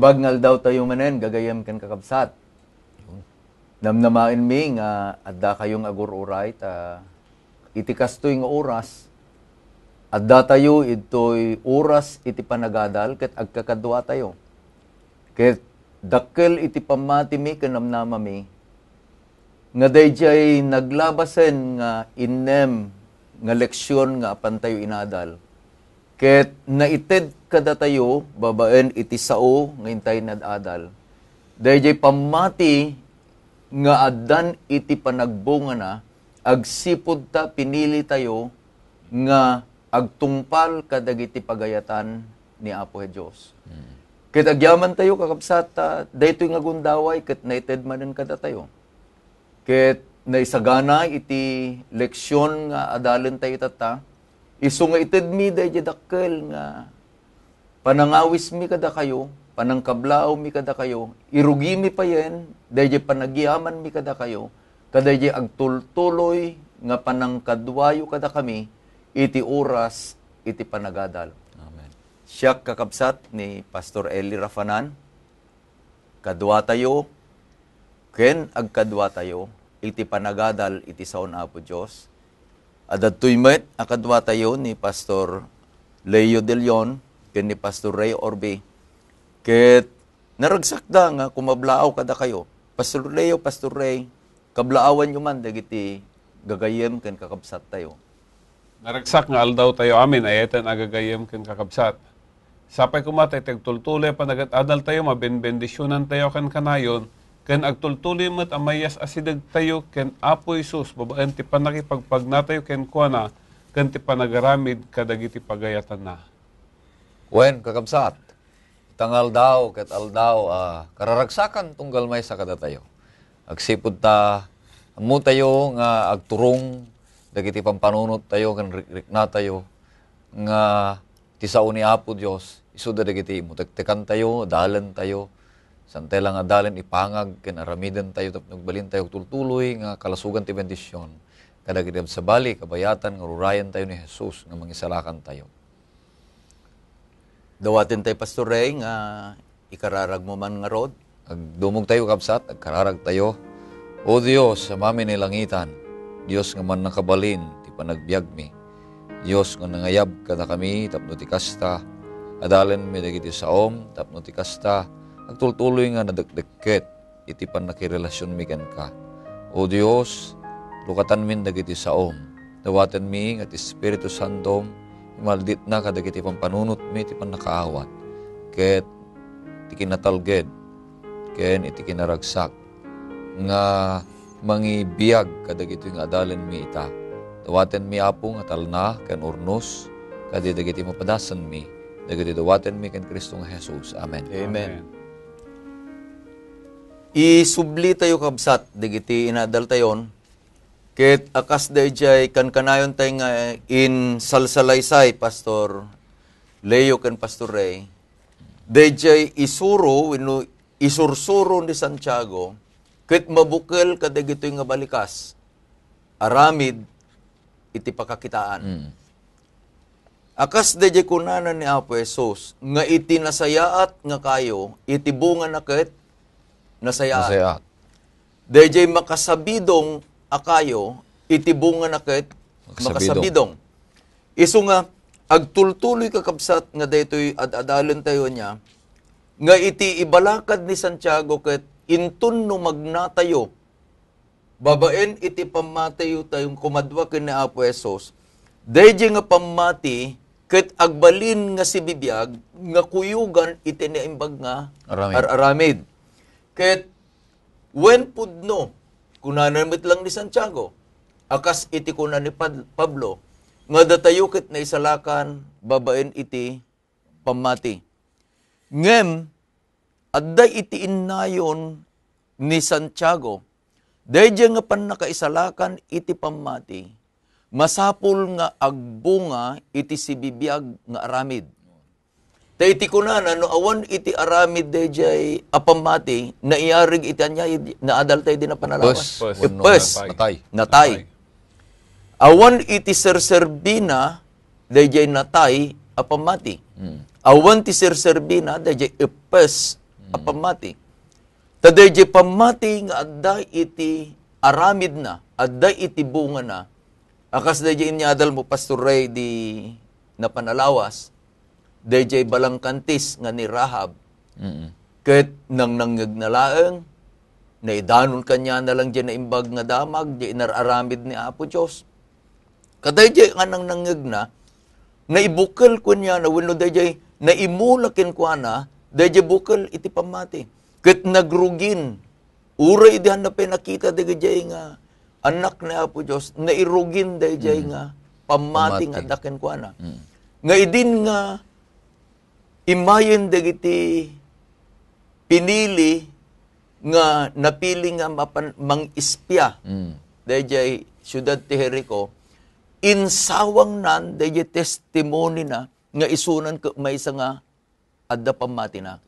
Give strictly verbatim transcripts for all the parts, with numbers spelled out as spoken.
Pagngaldawtayo manen, gagayyem ken kakabsat. Namnamaenmi nga addakayo nga agur-uray, ta iti kastoy nga oras, addatayo idtoy oras iti panagadal ket agkakaduatayo. Ket dakkel iti pammatimi ken namnamami nga daydiay naglabasen nga innem nga leksion nga apantayo inadal. Ket naited kadatayo babaen iti sao nga intay inad-adal. Daydiay pammati nga addan iti panagbungana agsipud ta pinilitayo nga agtungpal kadagiti pagayatan ni Apo Dios. Mm. Ket agyamantayo, kakabsat, ta daytoy nga gundaway ket naited manen kadatayo. Ket naisagana iti leksion nga adalentayo tatta, isu nga itedmi daydiay dakkel nga panangawismi kadakayo, panangkablaawmi kadakayo, irugimi payen daydiay panagyamanmi kadakayo, kadaydiay agtultuloy nga panangkaduayo kadakami iti oras iti panagadal. Amen. Siak, kakabsat, ni Pastor Eli Rafanan, kaduatayo ken agkaduatayo iti panagadal iti saon Apo Dios. Adda daytoy met a kaduatayo ni Pastor Leo De Leon ken ni Pastor Ray Orbe. Ket naragsakda nga kumablaaw kadakayo. Pastor Leo, Pastor Ray, kablaawanyo man dagiti gagayyem ken kakabsattayo. Naragsak nga aldawtayo amin, ayaten a gagayyem ken kakabsat. Sapay koma ta iti agtultuloy a panagadadaltayo, mabenbendisionantayo ken kanayon, ken agtultuloy met a mayas asidegtayo ken Apo Jesus babaen ti pannakipagpagnatayo kenkuana ken ti panagaramid kadagiti pagayatanna. Wen, kakabsat, ita nga aldaw ket aldaw a kararagsakan tunggal maysa kadatayo. Agsipud ta ammotayo nga agturong dagiti pampanunottayo ken rikriknatayo nga ti sao ni Apo Dios, isuda dagiti imutektekantayo, adalentayo, saan tay la nga adalen ipangag ken aramidentayo tapno agbalintayo agtultuloy nga kalasogan ti bendision kadagiti sabsabali, kabayatan nga rurayantayo ni Jesus nga Mangisalakantayo. Dawaten tay, Pastor Ray, nga ikararagmo man ngarud. Agdumogtayo, kabsat, agkararagtayo. O Dios, Amami ni langitan, Dios nga mannakabalin ti panagbiagmi, Dios nga nangayab kadakami tapno ti kasta, adalenmi dagiti saom tapno ti kasta, agtultuloy nga nadekdekket iti pannakirelasionmi kenka. O Dios, lukatanmin dagiti saom. Dawatenmi nga ti Espiritu Santom, imalditna kadagiti pampanunotmi ti pannakaawat, ket ti kinatalged, ken iti kinaragsak nga mangibiag kadagitoy nga adalenmi ita. Dawatenmi, Apo, nga talna ken urnos, kadi dagiti mapadasenmi, dagiti dawatenmi ken Cristo nga Jesus. Amen. Amen. Amen. Isublitayo, kabsat, dagiti inaadaltayon, ket a kas daydiay kankanayon tay nga insalsalaysay, Pastor Leo ken Pastor Ray, daydiay isuro wenno isursuro ni Santiago ket mabukel kadagitoy nga balikas, aramid iti pakakitaan. Mm. A kas daydiay kunana ni Apo Jesus, nga iti nasayaat nga kayo, iti bungana ket nasayaat. Nasayaat. Daydiay makasabidong a kayo, iti bungana ket makasabidong. Makasabidong. Isu nga, agtultuloy, kakabsat, nga daytoy ad-adalentayo ania, nga iti ibalakad ni Santiago ket inton no magnatayo, babaen iti pammatiyo tayo kumadua ken ni Apo Jesus, daydiay nga pammati ket agbalin nga sibibiag nga kuyogan iti naimbag nga Aramid. Ar-aramid. Ket wen pudno, kunana met lang ni Santiago, a kas iti kuna ni Pad-, Pablo, nga datayo ket naisalakan babaen iti pammati. Ngem, adda iti innayon ni Santiago, daydiay nga pannakaisalakan iti pammati, masapul nga agbunga iti sibibiag nga aramid. Ta iti kunana, no awan iti aramid daydiay a pammati, naiyarig iti ania, idi naadal tayo idi napanalawas? Ippes. Ippes. Natay. Natay. Natay. Awan iti serserbina daydiay natay a pammati. Mm. Awan ti serserbina daydiay ippes a pammati. Ta dayjay pammati nga adda iti aramidna, adda iti bungana. A kas dayjay inyadal mo, Pastor Ray, di napan a lawas, dayjay balangkantis nga ni Rahab. Mm. Ket nangnangngegna laeng, naidanon kaniana lang diay naimbag nga damag, diay inar-aramid ni Apo Dios. Kadayjay nga nangnangngegna, naibukel kaniana, wenno dayjay naimula kenkuana, dayjay bukel iti pammati. Ket nagrugin, uray idi hanna pay nakita dagijay nga anak ni Apo Dios, nairugin dayjay Mm. nga pammati nga Pammati. adda kenkuana. Mm. Nga idin nga immayen dagiti pinili nga napili nga mapan-, mang-espia Mm. dayjay siudad ti Jerico, insawangnan dayjay testimonina nga isunan ket maysa nga adda pammatina.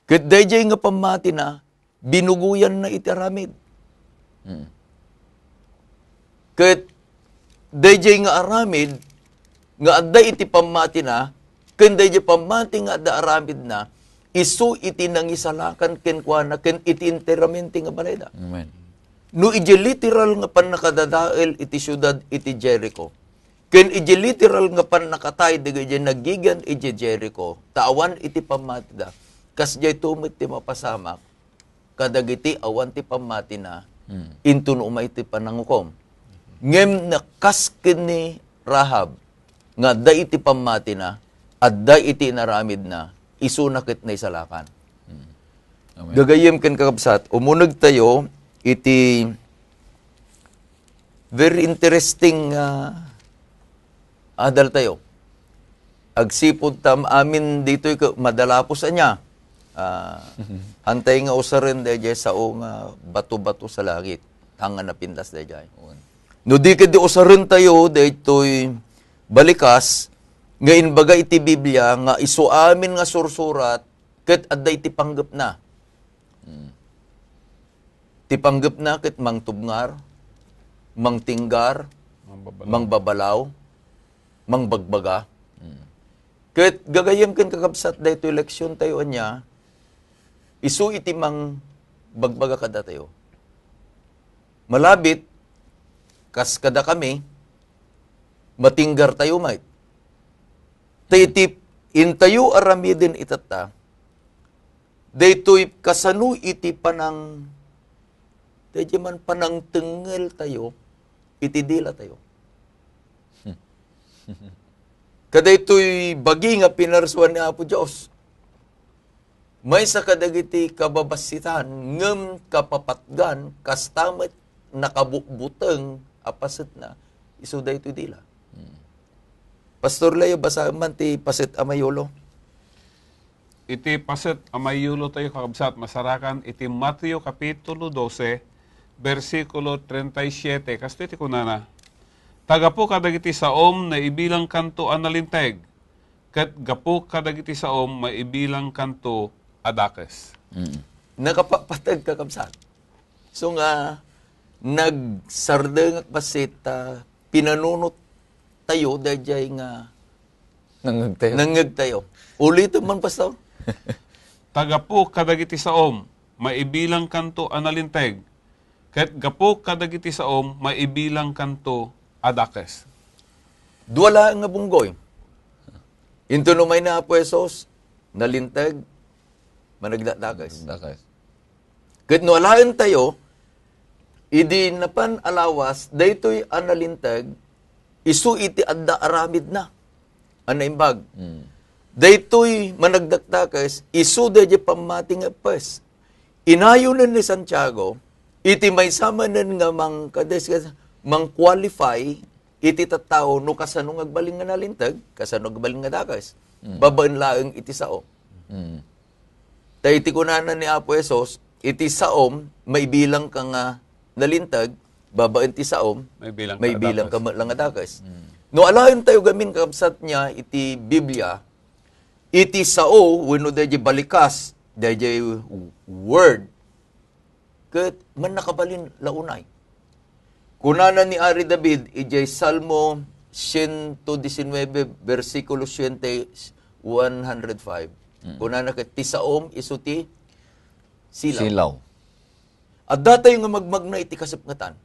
Ket dayjay nga pammatina, binugoyanna iti aramid. Mm. Ket dayjay nga aramid nga adda iti pammatina, ken dayjay pammati nga adda aramidna, isu iti nangisalakan kenkuana ken iti enteramente nga balayda. Amen. No idiay literal nga pannakadadael iti siudad iti Jericho, ken idiay literal nga pannakatay dagiti nagigan iti Jericho, ta awan iti pammatida, kasdiay to met ti mapasamak kadagiti awan ti pammatina, Mm. inton umay ti panangukom. Ngem nakas ken ni Rahab nga adda iti pammatina, adda iti inaramidna, isuna ket naisalakan. Mm. Amen. Gagayyem ken kakabsat, umunegtayo iti very interesting, ah, adaltayo. Agsipud ta amin ditoy ket madalapos ania. Ah, antay nga usaren dayjay sao nga bato-bato sa langit. Tanga napintas dayjay. On. No di ket di usarentayo daytoy balikas nga inbaga iti Biblia nga isu amin nga sursurat ket adda iti panggepna. Mm. Ti panggepna ket mangtubngar, mangtinggar, Mangbabalaw. mangbabalaw, mangbagbaga. Mm. Ket gagayyem ken kakabsat daytoy leksiontayo ania, isu iti mangbagbaga kadatayo. Malabit, kas kadakami, matinggartayo met. Ta iti intayo aramiden itatta, daytoy kasano iti panang-, daytoy man panangtengeltayo iti dilatayo. Kadaytoy bagi nga pinarsuan ni Apo Dios. Maysa kadagiti kababassitan ngem kapapatgan, kasta met nakabutbuteng a pasetna, isu daytoy dila. Hmm. Pastor Leo, basaem man ti paset a mayulo. Iti paset a mayulo tayo, kakabsat, masarakan iti Mateo Kapitulo dose, bersikulo treinta y siete. Kastoy ti kunana, "Ta gapu kadagiti saom, naibilangkanto a nalinteg, ket gapu kadagiti saom, maibilangkanto a dakes." Mm. Nakapapateg, kakabsat. So nga, nagsardengak bassit ta pinanunot tayo dayjay nga Nangngeg tayo. nangngeg tayo. Ulitem man, Pastor. "Ta gapu kadagiti saom, maibilangkanto a nalinteg, ket gapu kadagiti saom, maibilangkanto a dakes." Dua laeng nga bunggoy. Inton umay ni Apo Jesus, nalinteg, managdakdakes. Dakes. Ket no alaentayo, idi napan a lawas, daytoy a nalinteg, isu iti adda aramidna a naimbag. Mm. Daytoy managdakdakes, isu dayjay pammati nga eppes. Inayonen ni Santiago, iti maysa manen nga mangkades-, mang-qualify iti tattao no kasano nga agbalin nga nalinteg, kasano agbalin nga dakes. Mm. Babaen laeng iti sao. Mm. Ta iti kunana ni Apo Jesus, iti saom, maibilang ka nga nalinteg, babaen ti saom, Maibilang ka maibilang ka dakes. met lang nga dakes. Mm. No alaentayo gamin, kakabsat, iti Biblia, iti sao, wenno dayjay balikas, dayjay word, ket mannakabalin la unay. Kunana ni Ari David idiay Salmo ciento diecinueve, bersikulo siete, one hundred five, Mm. Kunana ket, "Ti saom isu ti silaw." Silaw. Adda tayo nga magmagna iti kasepngetan.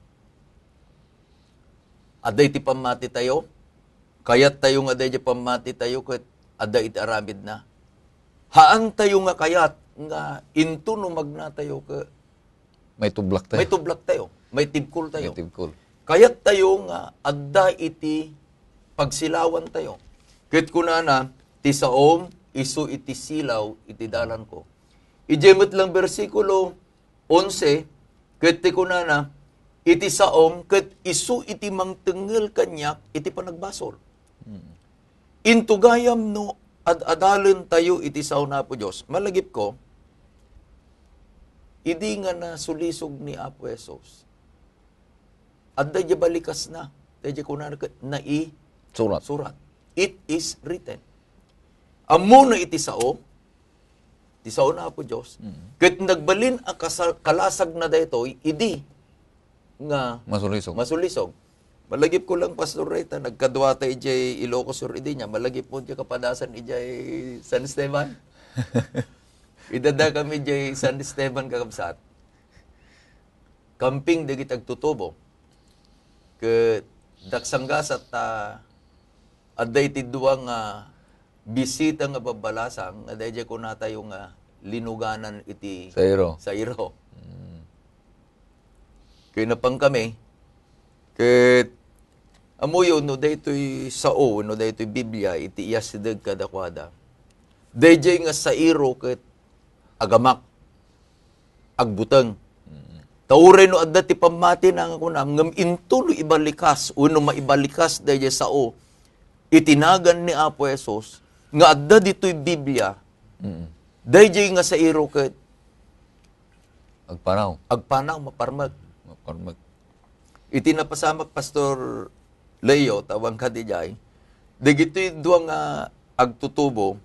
Adda iti pammati tayo, kayat tayo nga adda iti pammati tayo ket adda iti aramidna. Haan tayo nga kayat nga intono magna tayo ket May tublak tayo. May tublak tayo. May tibkol tayo. May tibkol. Kayat tayo nga adda iti pagsilawan tayo. Ket kunana, "Ti saom isu iti silaw iti dalanko." Idiay met lang bersikulo onse, ket ti kunana, "Iti saom ket isu iti mangtengngel kaniak iti panagbasol." Mm. Into gayam no ad-adalen tayo iti sao ni Apo Dios. Malagipko, idi nga nasulisog ni Apo Jesus, adda diay balikasna. Daydiay kunana ket nai-, Surat. Surat. It is written. Ammona iti sao, ti sao ni Apo Dios. Mm. Ket nagbalin a kasal-, kalasagna daytoy, idi nga Masulisog. Masulisog. Malagipko lang, Pastor Ray, ta nagkadua ta idiay Ilocos Sur idi nia. Malagipmo diay kapadasan idiay San Esteban. Idi adda kami idiay San Esteban, kakabsat. Camping dagiti agtutubo. Ket daksanggasat ta adda iti dua nga bisita nga babbalasang, nga daydiay kunatayo nga linuganan iti Sairo. Sairo. Mm. Ket napan kami, ket ammoyo no daytoy sao, no daytoy Biblia, iti iyasideg kadakuada. Daydiay nga sairo ket agamak, agbuteng. Mm. Ta uray no adda ti pammatina nga kunam, ngem intono ibalikas, wenno maibalikas daydiay sao, iti nagan ni Apo Jesus, nga adda ditoy Biblia, Mm. daydiay nga sairo ket Agpanaw. Agpanaw, maparmek. Maparmek. Iti napasamak, Pastor Leo, ta awan kadi diay, dagitoy dua nga agtutubo,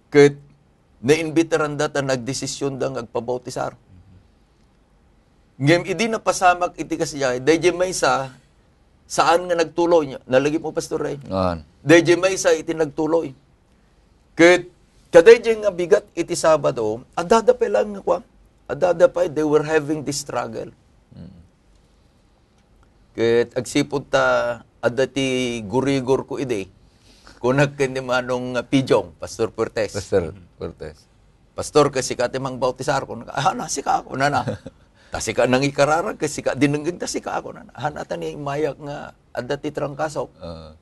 ket naimbitaranda ta nagdesisyonda nga agpabautisar. Ngem idi napasamak iti kasdiay, daydiay maysa, saan nga nagtuloy. Nalagipmo, Pastor Ray? Saan? Daydiay maysa iti nagtuloy. Ket kadaydiay nga bigat iti Sabado, adda pay laeng nga kua. Adda pay, they were having this struggle. Mm. Ket agsipud ta adda ti gurigorko idi, kunak ken ni Manong Pijong, Pastor Fuertes. Pastor Fuertes. "Pastor, ket sika ti mangbautisar?" Kunak, "Ah, na, sika," kunana. Ta sika nangikararag, ket sika dinengngeg, ta sika, kunana. "Ah, na, ta ni mayak nga adda ti trangkasok." Ah.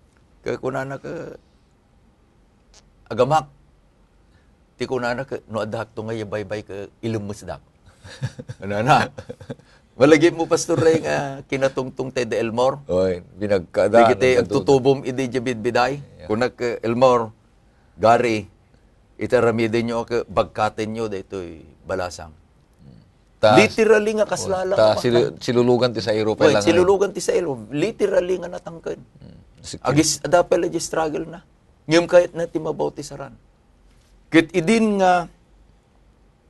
Ket kunana ket, "Agamak, ti kunana ket no addakto nga ibaybay ket ilemmesdak." Ano na? Malagipmo, Pastor Ray, nga kinatungtong ti Elmore? Oy, binagkada, dagiti nagtutubo. Agtutubom idi diay bidbiday. Yeah. Kunak, "Elmore, Gary, iti aramidenyo ket bagkatenyo daytoy balasang." Ta literally nga kasla la ta nga silu-, silulogan ti sairo pay. Well, lang, silulugan ti sairo. Literally nga natangken. Mm. Agis-, adda pay la diay struggle na. Ngem kayatna ti mabautisaran. Ket idin nga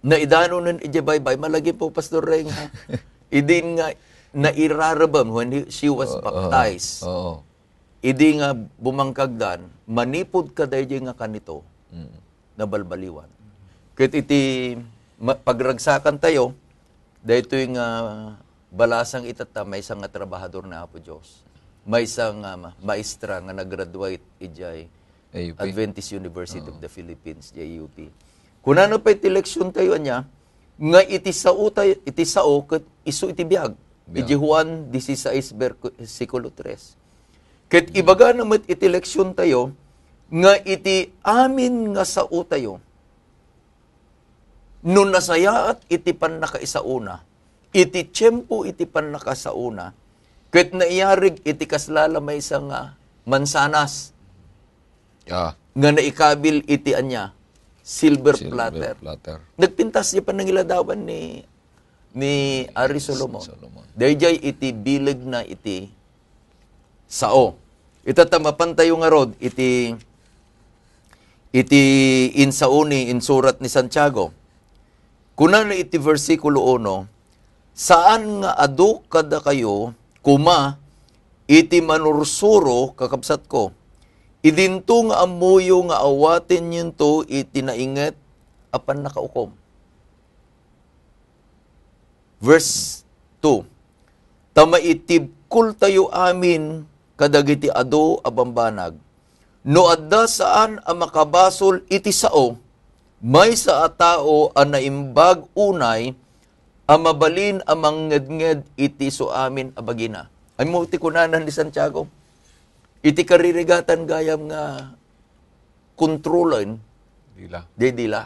naidanonen idiay baybay, malagipmo, Pastor Ray, nga idin nga nairarabem when he, she was baptized. Oo, oo. Idi nga bumangkagdan, manipud kadaydiay nga kanito, Mm. nabalbaliwan. Ket iti ma-, pagragsakan tayo, daytoy nga balasang itatta, maysa nga trabahador ni Apo Dios. Maysa nga ma-, maestra nga nag-graduate idiay A U P. Adventist University of Oo. the Philippines, idiay A U P. Kunana pay ti leksion tayo ania, nga iti sao tayo, iti sao ket isu iti biag. Biag. Iti Juan dieciséis, bersikulo tres. Ket ibagana met iti leksion tayo nga iti amin nga sao tayo, no nasayaat iti pannakaisaona, iti tiempo iti pannakasaona, ket naiyarig iti kasla la maysa nga mansanas Ah. nga naikabil iti ania, silver Silver platter. platter. Nagpintas diay panangiladawan ni, ni Ari Solomon. Solomon. Daydiay iti bilegna iti sao. Ita ta mapan tayo ngarud iti, iti insao ni, insurat ni Santiago. Kunana iti bersikulo uno, "Saan nga adu kadakayo koma iti manursuro, kakabsatko, idinto nga ammoyo nga awatenyonto iti nainget a pannakaukom. Verse two, "Ta maitibkoltayo amin kadagiti adu a bambanag. No adda saan a makabasol iti sao, maysa a tao a naimbag unay a mabalin a mangngednged iti isuamin a bagina." Ay mo ti kunana ni Santiago? Iti karirigatan gayam nga kontrolen, Dila. Di dila.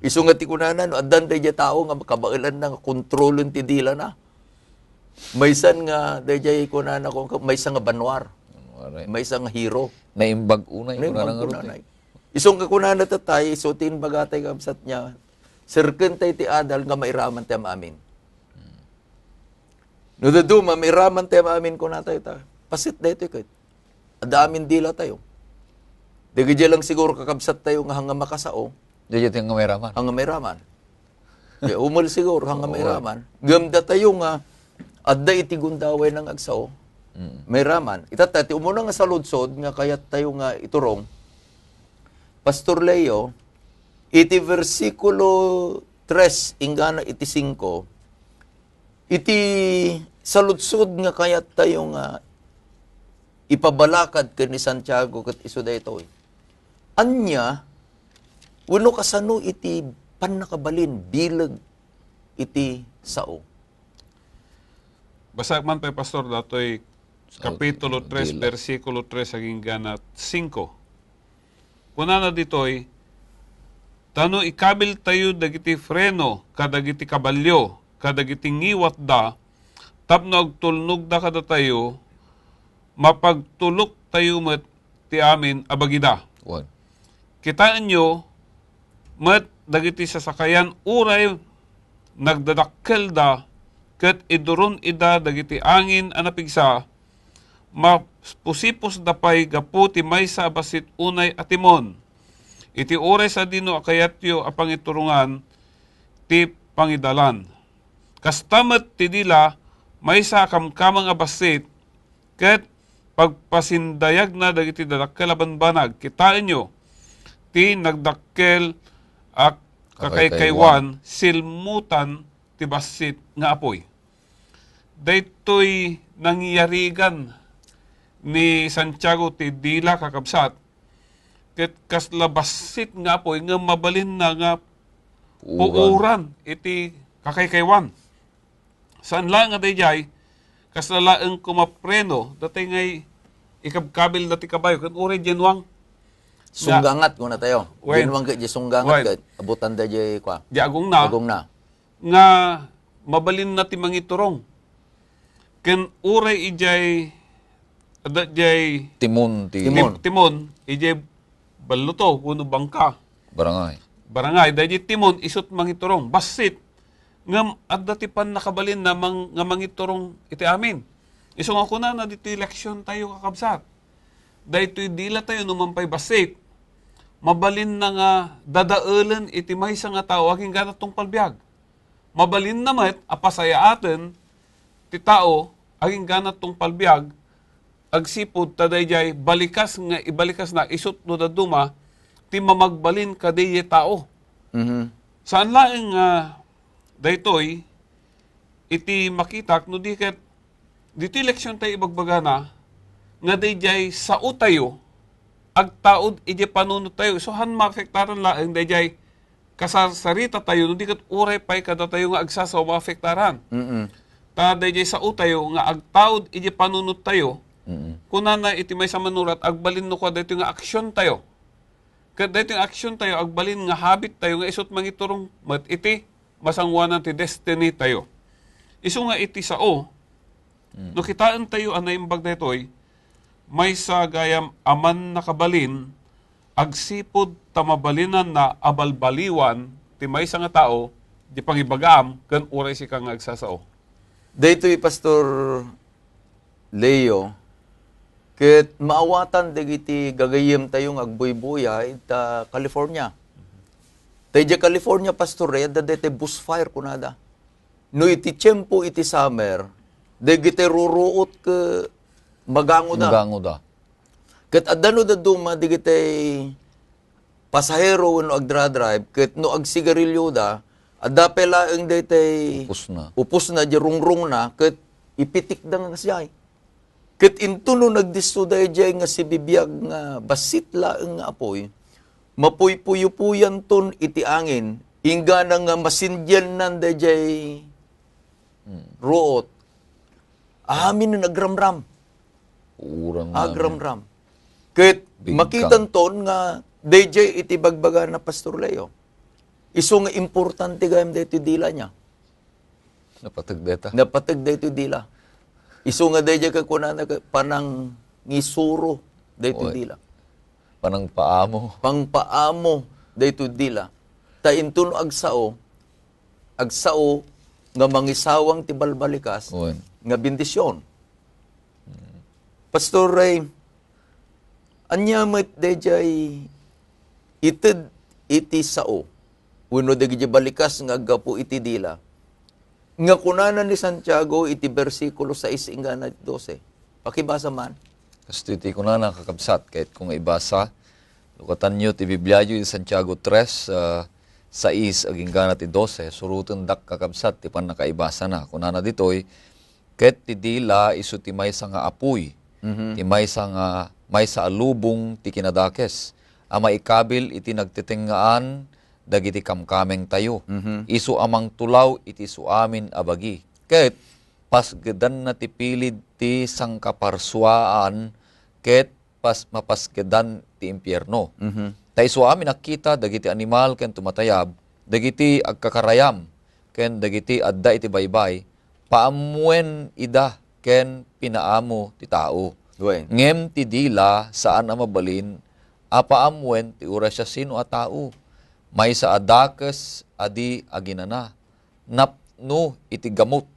Isu nga ti kunana, no, addan dayjay tao nga makabaelan na nga kontrolen ti dila na. Maysan nga, dayjay kunana ko, maysa nga banwar. Banwar, eh. Maysa nga hero. Naimbag unay, Naimbag kunana nga unay. Ruti. Isu nga kunana tatay, isu ti imbaga tay kabsat niya, serken tay ti adal nga mairaman ti am-amin. No, daduma, mairaman ti am-amin kunatayo ta. Pasit daytoy ket. Adda amin dila tayo. Dagiti lang siguro kakabsat tayo nga hanga makasao. Dagiti nga mairaman. Hanga mairaman. Di, umul siguro, hanga Oo. mairaman. Gamda tayo nga, adda iti gundaway nang agsao. Mm. Mairaman. Itatta, ti umuna nga saludsod nga kayat tayo nga iturong, Pastor Leo, iti bersikulo tres inggana iti singko, iti saludsod nga kayat tayo nga ipabalakad ken ni Santiago ket isu daytoy. Ania, wenno kasano iti pannakabalin bileg iti sao? Basaek man pay, Pastor, datoy Sa Kapitulo tres, dila. Bersikulo tres, agingga na singko. Kunana ditoy, "Ta no ikabiltayo dagiti freno kadagiti kabalio kadagiti ngiwatda tapno agtulnogda kadatayo, mapagtuloktayo met ti amin a bagida." Wen. Kitaenyo met dagiti sasakayan uray nagdadakkelda ket iduron ida dagiti angin a napigsa, mapusipusda pay gapu ti maysa a bassit unay a timon. Iti uray sadino a kayatyo a pangiturongan ti pangidalan. Kasta met ti dila, maysa a kamkameng a bassit, ket pagpasindayagna dagiti dadakkel a banbanag. Kitaenyo, ti nagdakkel a kakaykaywan, silmutan ti bassit nga apuy. Daytoy nangyarigan ni Santiago ti dila, kakabsat, ket kasla bassit nga apuy nga mabalinna nga Puuran. puuran iti kakaykaywan. Saan laeng nga daydiay, kasla laeng koma preno, datay ngay ikabkabil dati kabayo, ken uray diay nuang. Sunggangat, kuna tayo. Wen. Diay nuang ket diay sunggangat Wen. ket abutan da diay, kwa. Diay agongna. Agongna. Nga mabalinna ti mangiturong. Ken uray idiay, adda diay Timon ti Timon. tim-, timon, idiay balluto, wenno bangka. Barangay. Barangay, daydiay timon, isut mangiturong. Bassit, ngem adda ti pannakabalinna mang-, nga mangiturong iti amin. Isu nga kunana ditoy leksion tayo, kakabsat. Daytoy dila tayo no man pay bassit. Mabalinna nga dadaelen iti maysa nga tao agingga na tungpal biag. Mabalinna met a pasayaaten ti tao agingga na tungpal biag, agsipud ta daydiay balikas nga ibalikasna isut no dadduma ti mamagbalin kadaydiay tao. Mhm. Saan laeng nga daytoy iti makitak no di ket ditoy leksion tayo ibagbagana nga daydiay sao tayo agtaud idiay panunot tayo. Isu han maafektaran laeng daydiay kasarsarita tayo, no di ket uray pay kadatayo nga agsasao maafektaran. Mm-mm. Ta daydiay sao tayo nga agtaud idiay panunot tayo, Mm-mm. kunana iti maysa manurat, agbalin no kua daytoy nga aksion tayo. Ket daytoy nga aksion tayo, agbalin nga habit tayo nga isut mangiturong met iti masangoanan ti destiny tayo. Isu nga iti sao, Mm. no kitaen tayo a naimbag daytoy, maysa gayam a mannakabalin agsipud ta mabalinanna a balbaliwan ti maysa nga tao, di pangibagaam ken uray sika nga agsasao. Daytoy, Pastor Leo, ket maawatan dagiti gagayyem tayo nga agbuybuya ita California. Ta idiay California, Pastor, adda daytoy bushfire kunada. No iti tiempo iti summer, dagiti ruruot ket magangoda. Magangoda. Ket adda no dadduma dagiti pasahero wenno agdra-drive, ket no agsigarilyoda, adda pay laeng daytay Upusna. Upusna, di rungrungna, ket ipitikda nga kasdiay. Ket intono nagdisso daydiay nga sibibiag nga bassit laeng nga apuy, mapuypuyupuyanton iti angin, inggana nga masindiannan daydiay Hmm. ruot. Amin nga agramram. Urang namin. Agramram. Ket Bigkang. Makitanton nga daydiay iti bagbaga na Pastor Leo. Isu nga importante gayam daytoy dila niya. Napateg dayta. Napateg daytoy dila. Isu nga daydiay ket kunana ket panangisuro daytoy Oy. Dila. Panangpaamo. Pangpaamo daytoy dila. Ta intono agsao, agsao nga mangisawang ti balbalikas Oy. Nga bendision. Pastor Ray, ania met daydiay ited iti sao wenno dagiti balikas nga aggapu iti dila nga kunana ni Santiago iti bersikulo sais inggana dose? Pakibasa man. Kastoy ti kunana, kakabsat, ket kung ibasa, lukatanyo ti Bibliayo iti Santiago tres, ah, sais agingga ti dose. Surotendak, kakabsat, ti pannakaibasana. Kunana ditoy, ket ti dila isu ti maysa nga apuy, Mhm. ti maysa nga, maysa a lubong ti kinadakes, a maikabil iti nagtetengngaan dagiti kamkamengtayo. Mhm. Isu a mangtulaw iti isuamin a bagi. Ket pasgedanna ti pilid ti sangkaparsuaan ket pas-, mapasgedan ti impierno. Mhm. Ta isuamin a kita dagiti animal ken tumatayab, dagiti agkakarayam, ken dagiti adda iti baybay, paammoen ida ken pinaamo ti tao. Wen. Ngem ti dila, saan a mabalin a paammoen ti uray siasino a tao. Maysa a dakes a di aginana. Napno iti gamut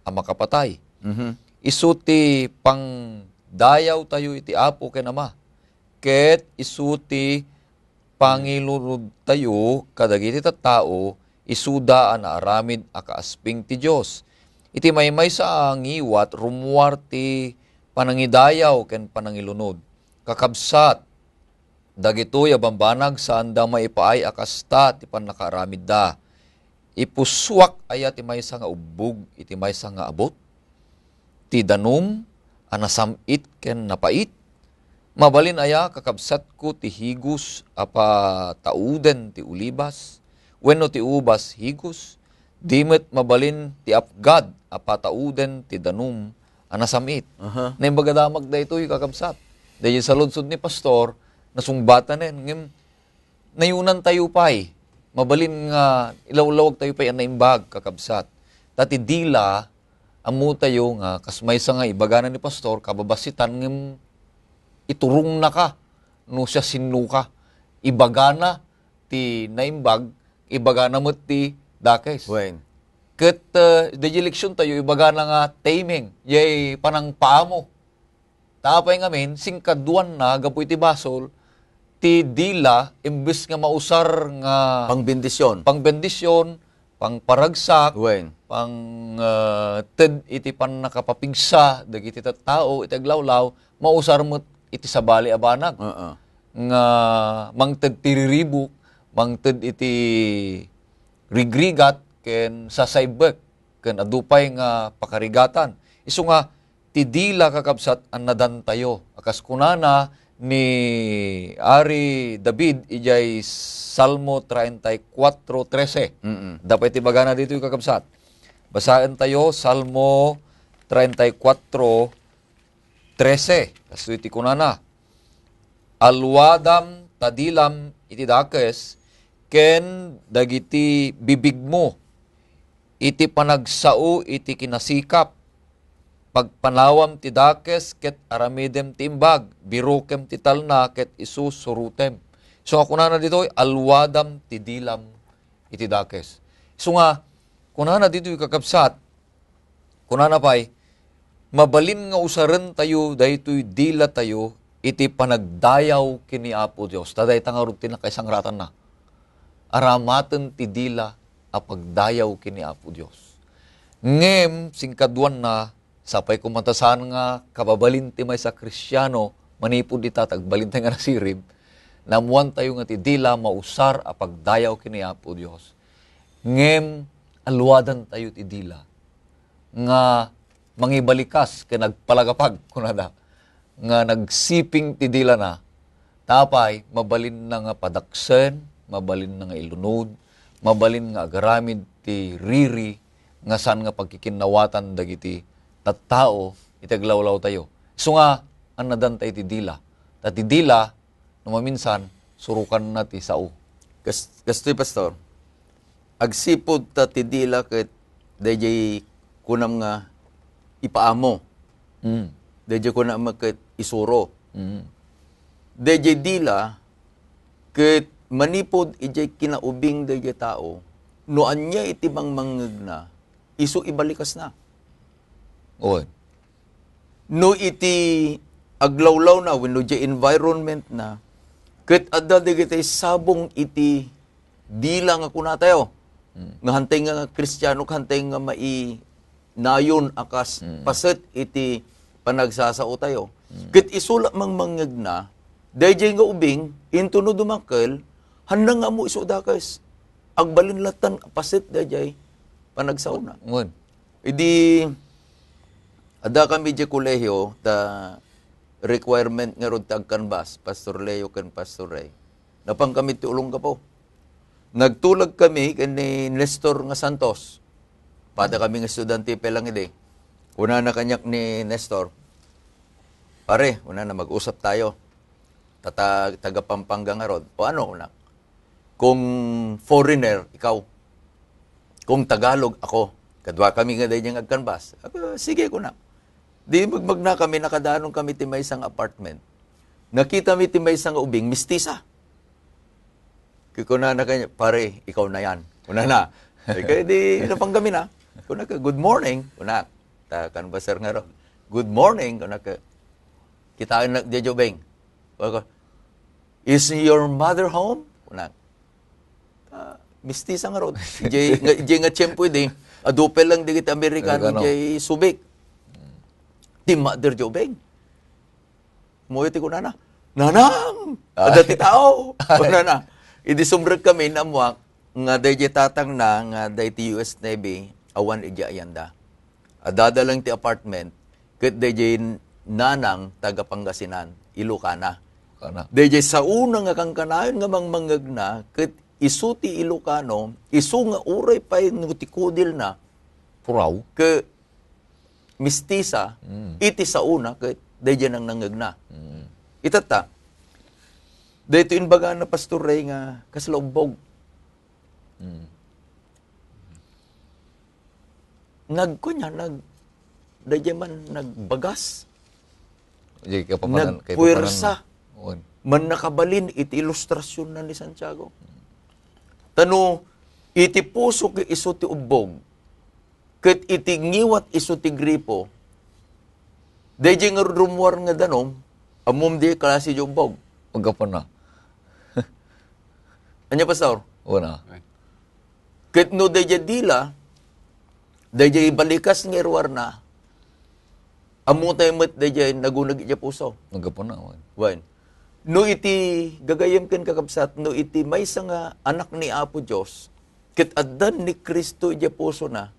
a makapatay. Mhm. Isu ti pangdayawtayo iti Apo ken Ama, ket isu ti pangilunodtayo kadagiti tattao, isuda a naaramid a kaasping ti Dios. Iti maymaysa a ngiwat, rummuar ti panangidayaw ken panangilunod. Kakabsat, dagitoy a bambanag, saanda maipaay a kasta ti pannakaaramidda. Ipusuak aya ti maysa nga ubbog iti maysa nga abut? Ti danum a nasam-it ken napait? Mabalin aya, kakabsatko, ti higos a patauden ti ulibas, wenno ti ubas higos? Di met mabalin ti apgad a patauden ti danum a nasam-it. Aha. Naimbag a damag daytoy, kakabsat. Daydiay saludsod ni Pastor, nasungbatanen, ngem nayunantayo pay. Mabalin nga ilawlawagtayo pay a naimbag, kakabsat. Ta ti dila, ammotayo nga kas maysa nga ibagana ni Pastor, kababasitan ngem iturongnaka no siasinoka. Ibagana ti naimbag, ibagana met ti dakes. Wen. Ket, eh, daydiay leksiontayo, ibagana nga taming, jay panangpaamo. Ta apay ngamin, singkaduanna gapu iti basol, ti dila, imbes nga mausar nga Pangbendisyon. Pangbendisyon, pangparagsak, Wen. Pang, ah, ted iti pannakapapigsa dagiti tattao iti aglawlaw, mausar met iti sabali a banag. Oo. Nga mangted ti riribuk, mangted iti rigrigat, ken sasaybek, ken adu pay nga pakarigatan. Isu nga, ti dila, kakabsat, a nadantayo. A kas kunana ni Ari David idiay Salmo treinta y cuatro trece. Mm-mm. Adda pay ti bagana ditoy, kakabsat. Basaentayo, Salmo treinta y cuatro trece. Kastoy ti kunana, "Alwadam ta dilam iti dakes, ken dagiti bibigmo iti panagsao iti kinasikap. Pagpanawam ti dakes ket aramidem ti imbag, birukem ti talna ket isu surotem." So, nga kunana ditoy, "Alwadam ti dilam iti dakes." So nga, kunana ditoy, kakabsat, kunana pay, mabalin nga usarentayo daytoy dilatayo iti panagdayaw ken ni Apo Dios. Ta dayta ngarud ti nakaisangratanna. Aramaten ti dila a pagdayaw ken ni Apo Dios. Ngem, singkaduanna, sapay koma ta saan nga kababalin ti maysa a Kristiano manipud ita, ta agbalintay nga nasirib, Naammoantayo nga ti dila mausar a pagdayaw ken ni Apo Dios. Ngem aluadantayo ti dila nga mangibalikas ken nagpalagapag, kunada, nga nagsiping ti dilana. Ta apay, mabalinna nga padaksen, mabalinna nga ilunod, mabalin nga agaramid ti riri nga saan nga pagkikinnawatan dagiti tattao iti aglawlawtayo. Isu nga, annadantayo ti dila. Ta ti dila, no maminsan, surokanna ti sao. Kas-, kastoy, Pastor, agsipud ta ti dila ket daydiay kunam nga ipaamo. Mm. Daydiay kunam ket isuro. Mm. Daydiay dila ket manipud idiay kinaubing daydiay tao, no ania iti mangmangngegna, isu ibalikasna. Oy. No iti aglawlawna wenno diay environment na, ket adda dagiti sabong iti dila nga kunatayo, Mm. nga hantay nga Kristiano, hantay nga mainayon a kas Mm. paset iti panagsasaotayo. Mm. Ket isu la mangmangngegna, daydiay nga ubing, intono dumakkel, handa nga ammo isu dakes. Agbalin lattan paset daydiay panagsaona. Ngun. Idi adda kami diay kolehio, ta requirement ngarud ti agkanbas, Pastor Leo ken Pastor Ray. Napan kami ti Olongapo. Nagtulag kami ken ni Nestor nga Santos. Pada kami nga estudiante pa lang idi. Kunana kaniak ni Nestor, "Pare," kunana, "mag-usap tayo. Tata-, taga Pampanga ngarud." "O ano?" kunak. "Kung foreigner, ikaw. Kung Tagalog, ako." Kadua kami nga daydiay nga agkanbas. "Ah, sige," kunak. Di magmagna kami, nakadanon kami ti maysa nga apartment. Nakita mi ti maysa nga ubing, mistisa. Kunana kaniak, "Pare, ikaw na yan." Kunana. Ay, kaya di napan kami na. Kunana, "Good morning." Kunak. Ta kanbaser ngarud. "Good morning." Kunana, "Kitaennak diay ubing." Kunana, "Is your mother home?" Kunak. Ah, mistisa ngarud. Diay nga, diay nga tiempo idi, adu pay lang dagiti Amerikano Amerikano. Diay Subic. Ti mother diay ubing. Ammoyo ti kunana, "Nanang! Ah. Adda ti tao!" Kunana. Idi sumrek kami, naammoak nga daydiay tatangna nga daydi U S Navy, awan idiay ayanda. Adda laeng ti apartment, ket daydiay nanang taga Pangasinan, Ilocana. Kana. Daydiay saona nga kankanayon nga mangmangngegna, ket isu ti Ilocano, isu nga uray pay no ti kudilna, Puraw. Ke-, mistisa, Mm. iti saona ket daydiay nangnangngegna. Mm. Itatta, daytoy imbagana, Pastor Ray, nga kasla ubbog. Mm. Nag-, kunya, nag-, daydiay man nagbagas. Di kapapanan-, Nagpuwersa. kapapanan-, on. Mannakabalin iti ilustrasyon na ni Santiago. Ta no iti puso ket isu ti ubbog, ket iti ngiwat isu ti gripo, daydiay nga rummuar nga danum, ammom di klase di ubbog. Paggapu na. Ania, Pastor? Una. Ket no daydiay dila, daydiay balikas nga iruarna, ammo tayo met daydiay nagunag idiay puso. Naggapu na, wen. Wen. No iti gagayyem ken kakabsat, no iti maysa nga anak ni Apo Dios, ket addan ni Cristo idiay pusona,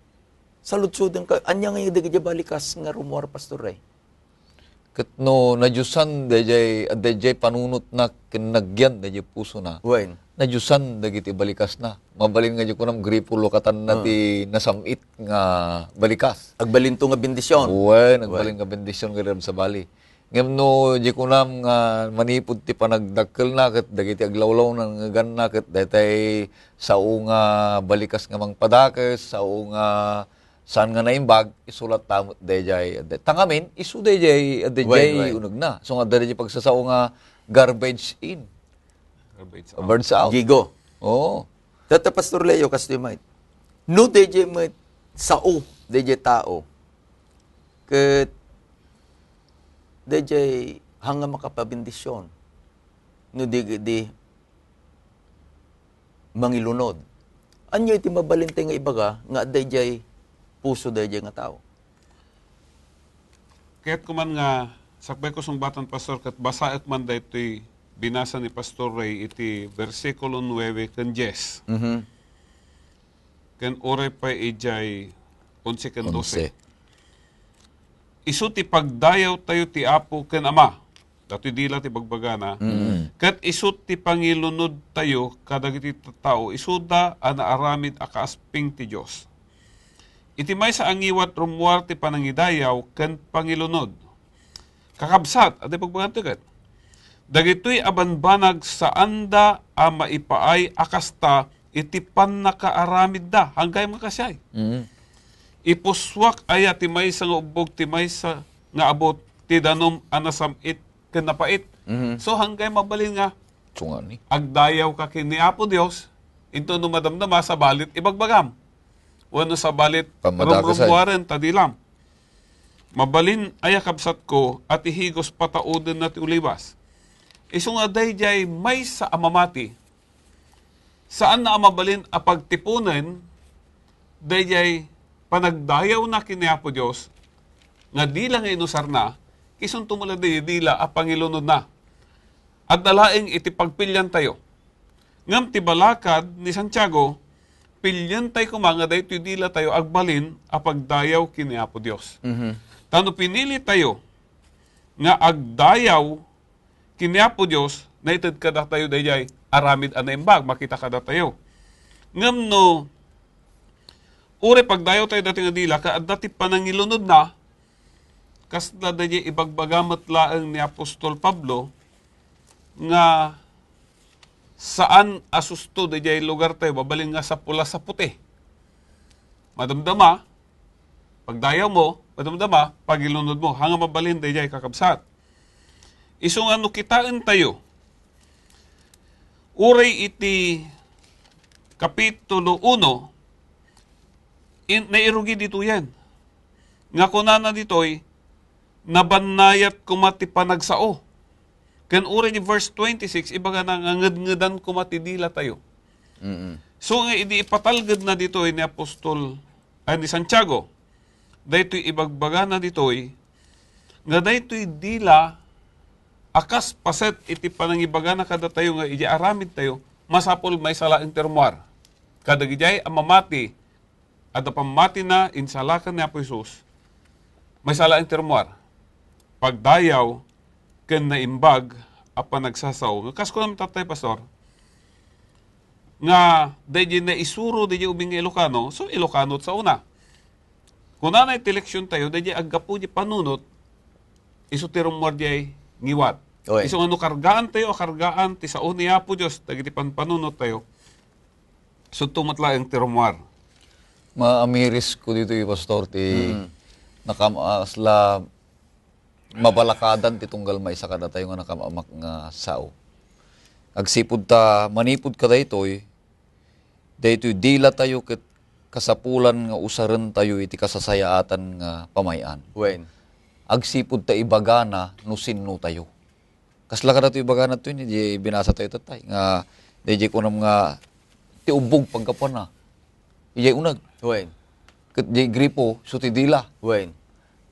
saludsodem ka, ania nga dagiti balikas nga rummuar, Pastor Ray? Ket no nadiosan daydiay, daydiay panunotna ken nagyan daydiay pusona, Wen. nadiosan dagiti balikasna. Mabalin nga di kunam gripo lukatanna Ah. ti nasam-it nga balikas. Agbalinto nga bendisyon. Wen, Wen. agbalin nga bendisyon nga daydiay sabali. Ngem no di kunam nga manipud ti panagdakkelna ket dagiti aglawlawna nga ganna ket daytay sao nga balikas nga mangpadakes, sao nga saan nga naimbag, isu latta met daydiay. Tangamin, isu daydiay, daydiay Wen, wen. unegna. So nga daydiay pagsasao nga garbage in. Garbage out. Garbage out. Gigo. Oo. Tata Pastor Leo, kastoy met. No daydiay met sao, daydiay tao. Ket daydiay hanga makapabendisyon. No di, di mangilunod. Ania iti mabalintay nga ibaga nga adda idiay puso daydiay nga tao? Kayat ko man nga sakbay ko sungbatan, Pastor, ket basaek man daytoy binasa ni Pastor Ray iti bersikulo nuebe ken dies. Mhm. Ken uray pay idiay onse ken dose. Onse. Isu ti pagdayawtayo ti Apo ken Ama. Datoy dila ti bagbagana. Mm. Ket isu ti pangilunodtayo kadagiti tattao, isuda a naaramid a kaasping ti Dios. Iti maysa a ngiwat rummuar ti panangidayaw ken pangilunod. Kakabsat, adi pagbaganto ket, dagitoy a banbanag saanda a maipaay a kasta iti pannakaaramidda. Hanggay makasiay. Mm. Ipussuak aya ti maysa nga ubbog ti maysa nga abut ti danum a nasam-it ken napait. Mhm. So, hanggay mabalin nga Sungani. Agdayaw ka ken ni Apo Dios, inton no madamdama, sabalit ibagbagam. Wenno sabalit Pamadakasan. Rumrummuaren ta dilam. Mabalin aya kabsatko a ti higos pataodenna ti ulibas. Isu nga daydiay maysa a mamati, saanna a mabalin a pagtiponen daydiay panagdayawna ken ni Apo Dios nga dila nga inusarna, isunto met la daydiay dila a pangilunodna. Adda laeng iti pagpiliantayo. Ngem ti balakad ni Santiago, piliantay koma nga daytoy dilatayo agbalin a pagdayaw ken ni Apo Dios. Mhm. Ta no pinilitayo nga agdayaw ken ni Apo Dios, naited kadatayo daydiay aramid a naimbag, makita kadatayo. Ngem no uray pagdayawtayo daytoy nga dila, ket adda ti panangilunodna, kasla daydiay ibagbaga met laeng ni Apostol Pablo nga saan a susto daydiay lugartayo, mabalin nga sapulas a puti. Madamdama, pagdayawmo, madamdama, pagilunodmo. Haan nga mabalin daydiay, kakabsat. Isu nga no kitaentayo, uray iti Kapitulo uno, in-, nairugi ditoyen. Nga kunana ditoy, nabannayat koma ti panagsao. Ken uray di verse twenty-six, ibagana nga ngedngedan koma ti dilatayo. Mm-mm. So nga idi ipatalgedna ditoy ni Apostol, ay, ni Santiago, daytoy ibagbagana ditoy, nga daytoy dila a kas paset iti panangibagana kadatayo nga idiay aramidtayo, masapul maysa laeng ti rummuar. Kadagidiay a mamati, adda pammatina, insalakan ni Apo Jesus, maysa laeng ti rummuar. Pagdayaw ken naimbag a panagsasao. Nga kas kunam tatay, Pastor, nga daydiay naisuro daydiay ubing nga Ilocano, so Ilocano ti saona. Kunana iti leksiontayo, daydiay aggapu di panunot, isu ti rummuar diay ngiwat. Oy. Isu nga no kargaantayo a kargaan ti sao ni Apo Dios dagiti panpanunottayo, isu met laeng ti rummuar. Maamirisko ditoy, Pastor, ti Mm. nakam-, ah, asla mabalakadan ti tunggal maysa kadatayo nga nakamamak nga sao. Agsipud ta manipud kadaytoy, daytoy dilatayo ket kasapulan nga usarentayo iti kasasayaatan nga pamay-an. Wen. Agsipud ta ibagana no sinnotayo. Kasla kadatoy ibagana toy, ni di binasa tayo tatay, nga di, di kunam nga ti ubbog paggapuanna. Ijay uneg. Wen. Ket di gripo, isu ti dila. Wen.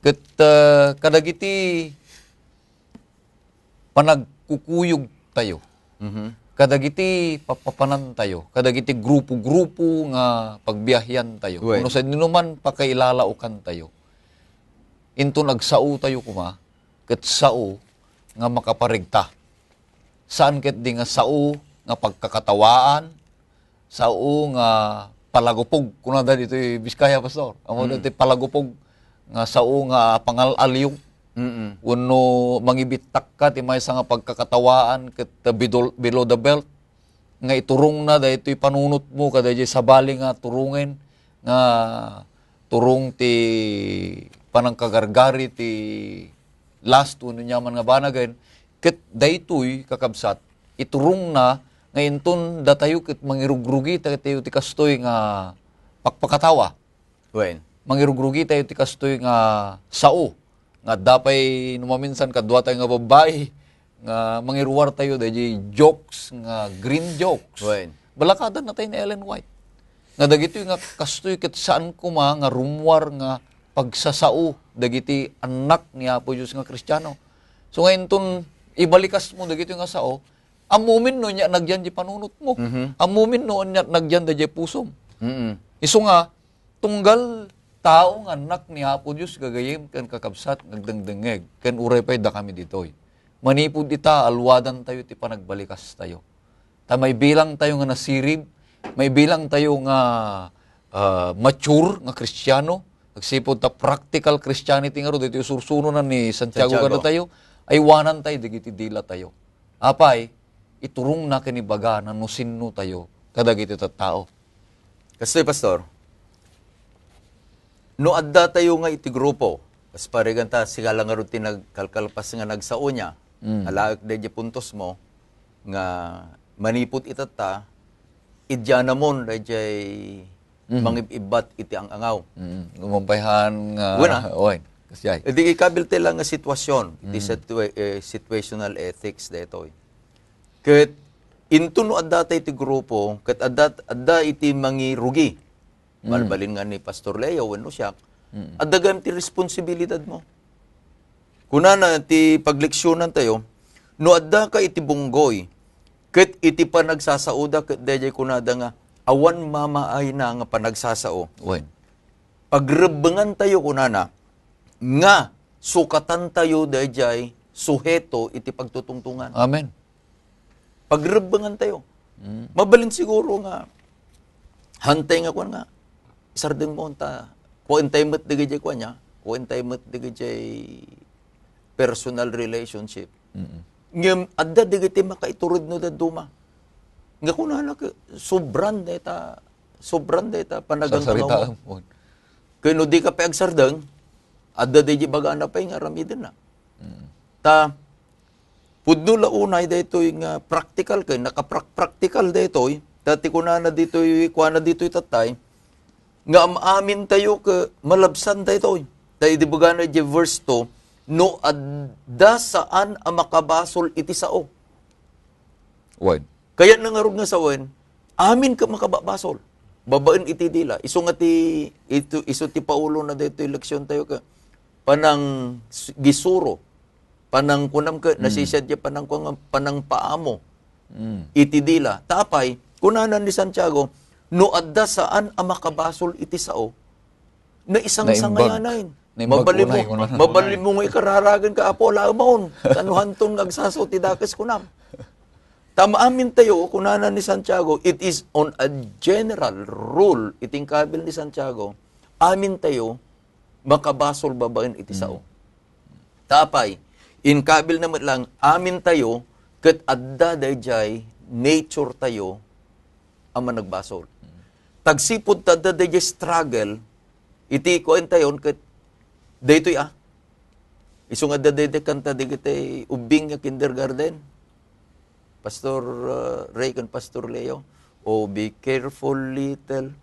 Ket, ah, kadagiti panagkukuyog tayo. Mhm. Kadagiti papapanan tayo. Kadagiti grupo-grupo nga pagbiahian tayo. Wen. Kuno sadinoman pakailalaokan tayo. Inton agsao tayo koma, ket sao nga makaparegta. Saan ket di nga sao nga pagkakatawaan, sao nga palagupog, kunada ditoy Biskaya, Pastor. Amo Mm. ditoy palagupog nga sao nga pangal-aliw. Mm-mm. Wenno mangibittakka ti maysa nga pagkakatawaan ket below, below the belt nga iturongna daytoy panunotmo kadaydiay sabali nga turongen nga turong ti panangkagargari ti lust wenno aniaman nga banagen. Ket daytoy, kakabsat, iturongna nga inton datayo ket mangirugrugitayo ti kastoy nga pakpakatawa. Wen. Mangirugrugitayo ti kastoy nga sao. Nga adda pay no maminsan kaduatayo nga babbai nga mangiruartayo daydiay jokes nga grin jokes. Wen. Balakadanna tayo ni Ellen White. Nga dagitoy nga kastoy ket saan koma nga rummuar nga pagsasao dagiti annak ni Apo Dios nga Kristiano. So nga inton ibalikasmo dagitoy nga sao, Ammomin no ania nagyan di panunotmo. Mhm. Ammomin no ania nagyan daydiay pusom. Mm. Isu nga, tunggal tao nga annak ni Apo Dios, gagayyem ken kakabsat, nga agdengdengngeg, ken uray pay dakami ditoy. Manipud ita, alwadantayo ti panagbalikastayo. Ta maibilangtayo nga nasirib, maibilangtayo nga, ah, mature nga Kristiano, agsipud ta practical Christianity ngarud, iti isursuronan ni Santiago Santiago. Kadatayo, aywanantayo dagiti dilatayo. Apay, iturongna ken ibagana no sinno tayo kadagiti tattao. Kastoy, Pastor, no adda tayo nga iti grupo, kas parigan ta, sika la ngarud ti nagkalkalpas nga nagsao niya, Mm. alaek daydiay puntos mo, nga manipud itatta, idianamon daydiay Mhm. mangib-ibbat iti ang-angaw. Mm. Umampayhan nga, Wala. Oy, kasjay. Idi ikabil ti lang nga sitwasyon, iti Mm. situa-, eh, situational ethics daytoy. Ket into no adda tay ti grupo, ket adda, adda iti mangirugi. Mm. Malbalin nga ni Pastor Leo wenno siak, Mm. adda gayam ti responsibilidad mo. Kunana ti pagleksionan tayo, no adda ka iti bunggoy, ket iti panagsasaoda, ket daydiay kunada nga, awan mamaayna nga panagsasao. Wen. Pagrebbengan tayo kunana, nga sukatan tayo daydiay suheto iti pagtutungtungan. Amen. Pagrebbengan tayo. Mm. Mabalin siguro nga, hantay nga kuwan nga, isardeng mo, ta, kuwan tayo met dagiti kuwan niya, kuwan tayo met dagiti personal relationship. Mm. Ngem, adda dagiti makaitured no dadduma. Nga kunana, ke-, sobran dayta, sobran dayta panagang-angaw mo. Sarsaritaem. Ken no di ka pay agsardeng, adda daydi bagana pay nga aramidenna. Mm. Ta, pudno la unay daytoy nga practical ken nakaprak-, practical daytoy. Ta ti kunana ditoy, kuana ditoy tattay, nga am-amin tayo ke malabsan daytoy. Ta idi bagana iti verse two, no adda saan a makabasol iti sao. Wen. Kayatna ngarud nga sawen, amin ket makababasol. Babaen iti dila. Isu nga ti, itu, isu ti paulona daytoy leksion tayo ka. Panang s-, gisuro. Panang kunam ka, Mm. nasisiad ya panang kunam, panang paamo. Mm. Iti dila. Ta apay, kunana ni Santiago, no adda saan a makabasol iti sao, naisangsangayanan. Naimbag. Naimbag Mabalin mo, unay, kunana. Mabalin mo nga ikararagan ka, Apo, ala maon. Kano hanton nga agsasao ti dakes kunam. Ta maamin tayo, kunana ni Santiago, it is on a general rule, iti inkabil ni Santiago, amin tayo makabasol babaen iti sao. Mm. Ta apay, inkabil na met lang, amin tayo, ket adda daydiay nature tayo a managbasol. Mm. Tagsipud ta adda daydiay struggle, iti kuan tayon ket daytoy, ah. Isu nga adda daydiay kanta dagiti ubbing nga kindergarten. Pastor, uh, Ray ken Pastor Leo, "Oh, be careful, little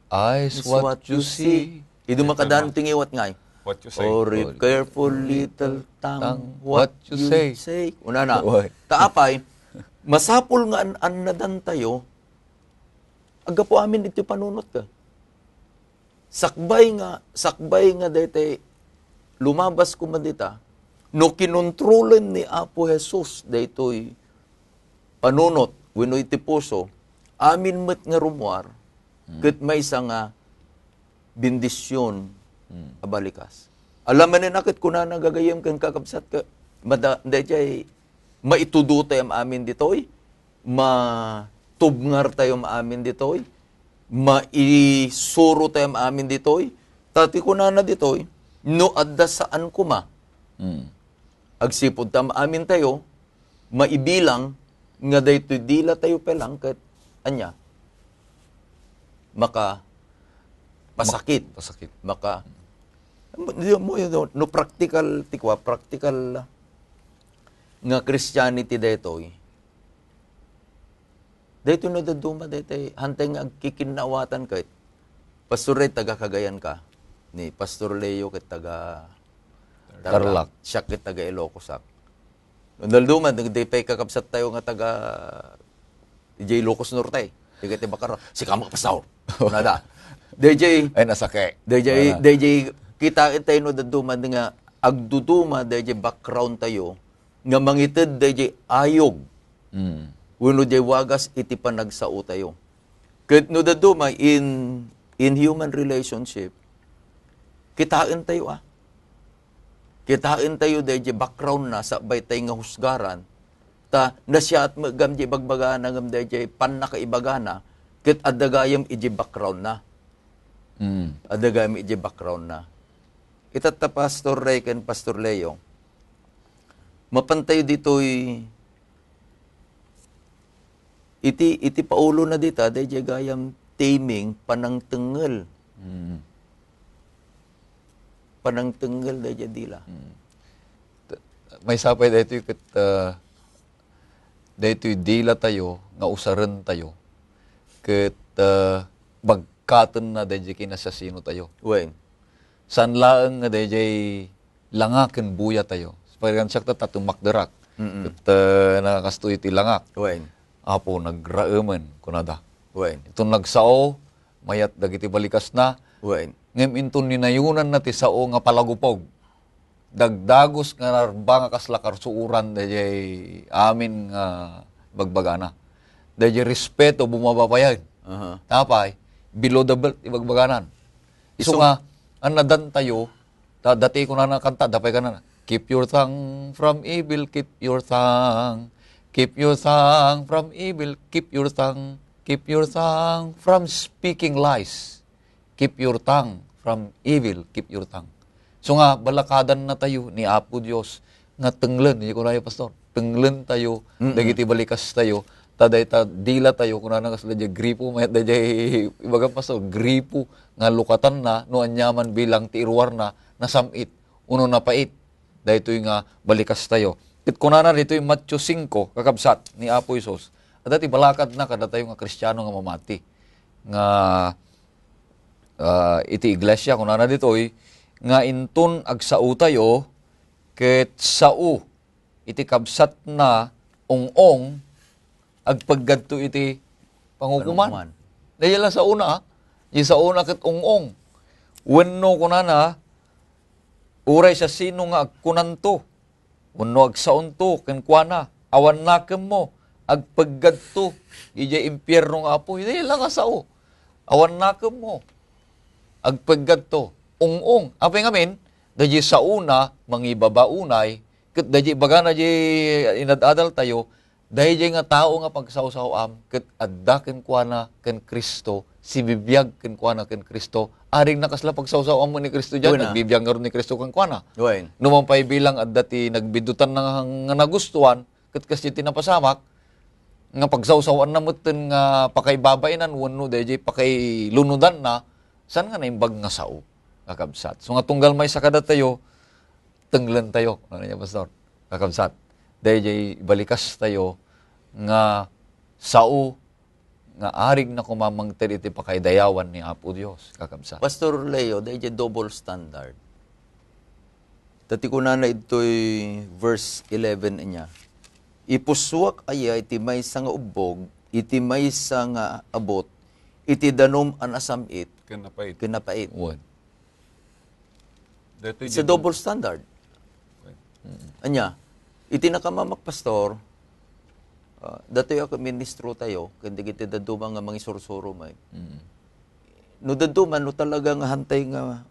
eyes, what you see." Idu makadaan ti ngiwat ngay. What you say. "Oh, be careful, little tongue, what you say." Unana. Oy. Ta apay, masapul nga an-, annadan tayo, aggapu amin iti panunot ka. Sakbay nga, sakbay nga daytay lumabas koma dita, no kinontrolen ni Apo Jesus daytoy panunot wenno iti puso, amin met nga rummuar, Hmm. ket maysa nga bendision Hmm. a balikas. Ala manen a ket kunana gagayyem ken kakabsat ka, mada-, dayjay maitudo tayo amin ditoy, matubngar tayo amin ditoy, maisuro tayo amin ditoy. Ta ti kunana ditoy, no adda saan koma, Hmm. agsipud ta amin tayo, maibilang nga daytoy dila tayo pay lang ket ania? Maka pasakit. Mak-, pasakit. Maka, di mo yun, no, no practical, ti kua, practical nga Christianity daytoy. Daytoy no dadduma, daytoy, hantay nga agkikinnaawatan ket Pastor Ray, taga Cagayan ka. Ni Pastor Leo ket taga Tarlac. Tarlac. Siak ket taga Ilocos ak. Nalduman, di pay kakabsat tayo nga taga, idiay Ilocos Norte. Taga ti Bacarao. Sika met, Pastor. Nada. Dayjay, Ay, nasake. Dayjay, Wala. Dayjay, kita tayo no dadduma nga agduduma, dayjay background tayo, nga mangited, dayjay ayog. Mm. Wenno diay wagas iti panagsaotayo. Ket no dadduma in, in human relationship, kitaentayo a. Kitaentayo daydiay background na, sakbay tay nga husgaran, ta nasiaat met gayam diay ibagbagana ngem daydiay pannakaibagana, ket adda gayam idiay background na. Mm. Adda gayam idiay background na. Itatta, Pastor Ray ken Pastor Leo, mapantayo ditoy iti, iti paulona dita, daydiay gayam taming panangtengngel. Mm. Panangtengngel daydiay dila. Mm. T-, maysa pay daytoy ket, ah, daytoy dilatayo nga usarentayo ket, ah, bagkatenna daydiay kinasasinotayo. Wen. Saan laeng nga daydiay langa ken buyatayo. Parigan siak ta, ta tumakderak. Mm-mm. Ket, ah, nakakastoy iti langak. Wen. Apo, nagraemen, kunada. Wen. Inton nagsao, mayat dagiti balikasna. Wen. Ngem inton ninayonanna ti sao nga palagupog, dagdagus nga narba nga kasla karsuoran daydiay amin nga bagbagana. Daydiay respeto bumaba payen. Aha. Tapay, below the belt ti bagbaganan. Isu nga, an nadantayo, ta-, dati kunana kanta, dapay kanana, "Keep your tongue from evil, keep your tongue. Keep your tongue from evil, keep your tongue. Keep your tongue from speaking lies. Keep your tongue from evil, keep your tongue." So nga, balakadan na tayo ni Apo Dios nga tenglen, di ko na, Pastor, tenglen tayo, Mm-mm. dagiti balikas tayo, ta dayta dila tayo, kunana kasla diay gripo, mayat daydiay, ibaga, Pastor, gripo, nga lukatanna, no aniaman bilang ti iruarna, nasam-it, uno napait, daytoy nga balikas tayo. Ket kunana ditoy Matthew singko, kakabsat ni Apo Jesus, adda ti balakadna kadatayo nga Kristiano nga mamati. Nga, ah, iti iglesia, kunana ditoy, nga inton agsaotayo, ket sao iti kabsatna ung-ong, agpeggadto iti pangukoman. Pangukoman. Daydiay la saona, ah. Di saona ket ung-ong. Wenno kunana, uray siasino nga agkunanto, wenno agsaonto kenkuana, "Awan nakemmo, agpeggadto idiay impierno nga apoy." Daydiay la nga sao. "Awan nakemmo, agpeggadto." Ung-ong. Apay ngamin, daydiay saona, mangibaba unay, ket daydiay ibagana diay inad-adaltayo, daydiay nga tao nga pagsawsawam, ket adda kenkuana ken Cristo, sibibiag kenkuana ken Cristo. Arig na kasla pagsawsawam ni Cristo diay, Wen, ah. Nagbibiag ngarud ni Cristo kenkuana. Wen. No man pay bilang adda ti nagbidutan nga, nga nagustuan, ket kasdi ti napasamak, nga pagsawsawaanna metten nga pakaibabainan wenno daydiay pakailunodanna, saan nga naimbag nga sao, kakabsat. So nga tunggal maysa kadatayo, tenglentayo, ano niya, Pastor? Kakabsat, daydiay balikas tayo nga sao nga arig na kumamangted iti pakaidayawan ni Apo Dios, kakabsat. Pastor Leo, daydiay double standard. Ta ti kunana idtoy verse eleven niya, "Ipusuak aya iti maysa nga ubbog, iti maysa nga abut, iti danum a nasam-it, Ken napait. Ken napait." Wen. Daytoy It's a di double standard. Wen. Mm. Anya, iti nakamamak, Pastor, ah, datoy a ministro tayo, ken dagiti dadduma nga mangisursuro met. Mm. No dadduma, no talaga nga hantay nga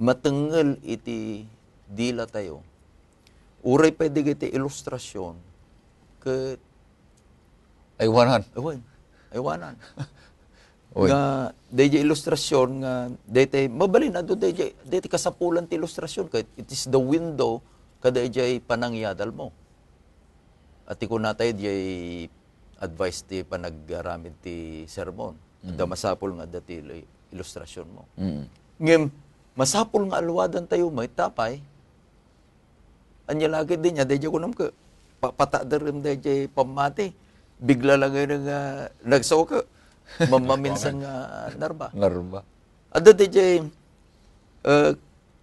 matengngel iti dila tayo, uray pay dagiti ilustrasyon, ket Aywanan. Awan. Aywanan. Oy. Nga, daydiay ilustrasyon nga, daytay, mabalin, adu, daydiay, daydiay kasapulan ti ilustrasyon, ket it is the window, kadaydiay panangyadal mo. At ti kunatay, diay advice ti panagaramid ti sermon. Mm. Adda masapul nga adda ti il-, ilustrasyon mo. Mm. Ngem, masapul nga alwadan tayo, may tapay, Anya lagi din niya, daydiay kunam ket, pa-, patadderem daydiay pammati. Bigla lang ngayon nga nagsao ket, mamaminsan nga narba. Narba. Adda daydiay, eh,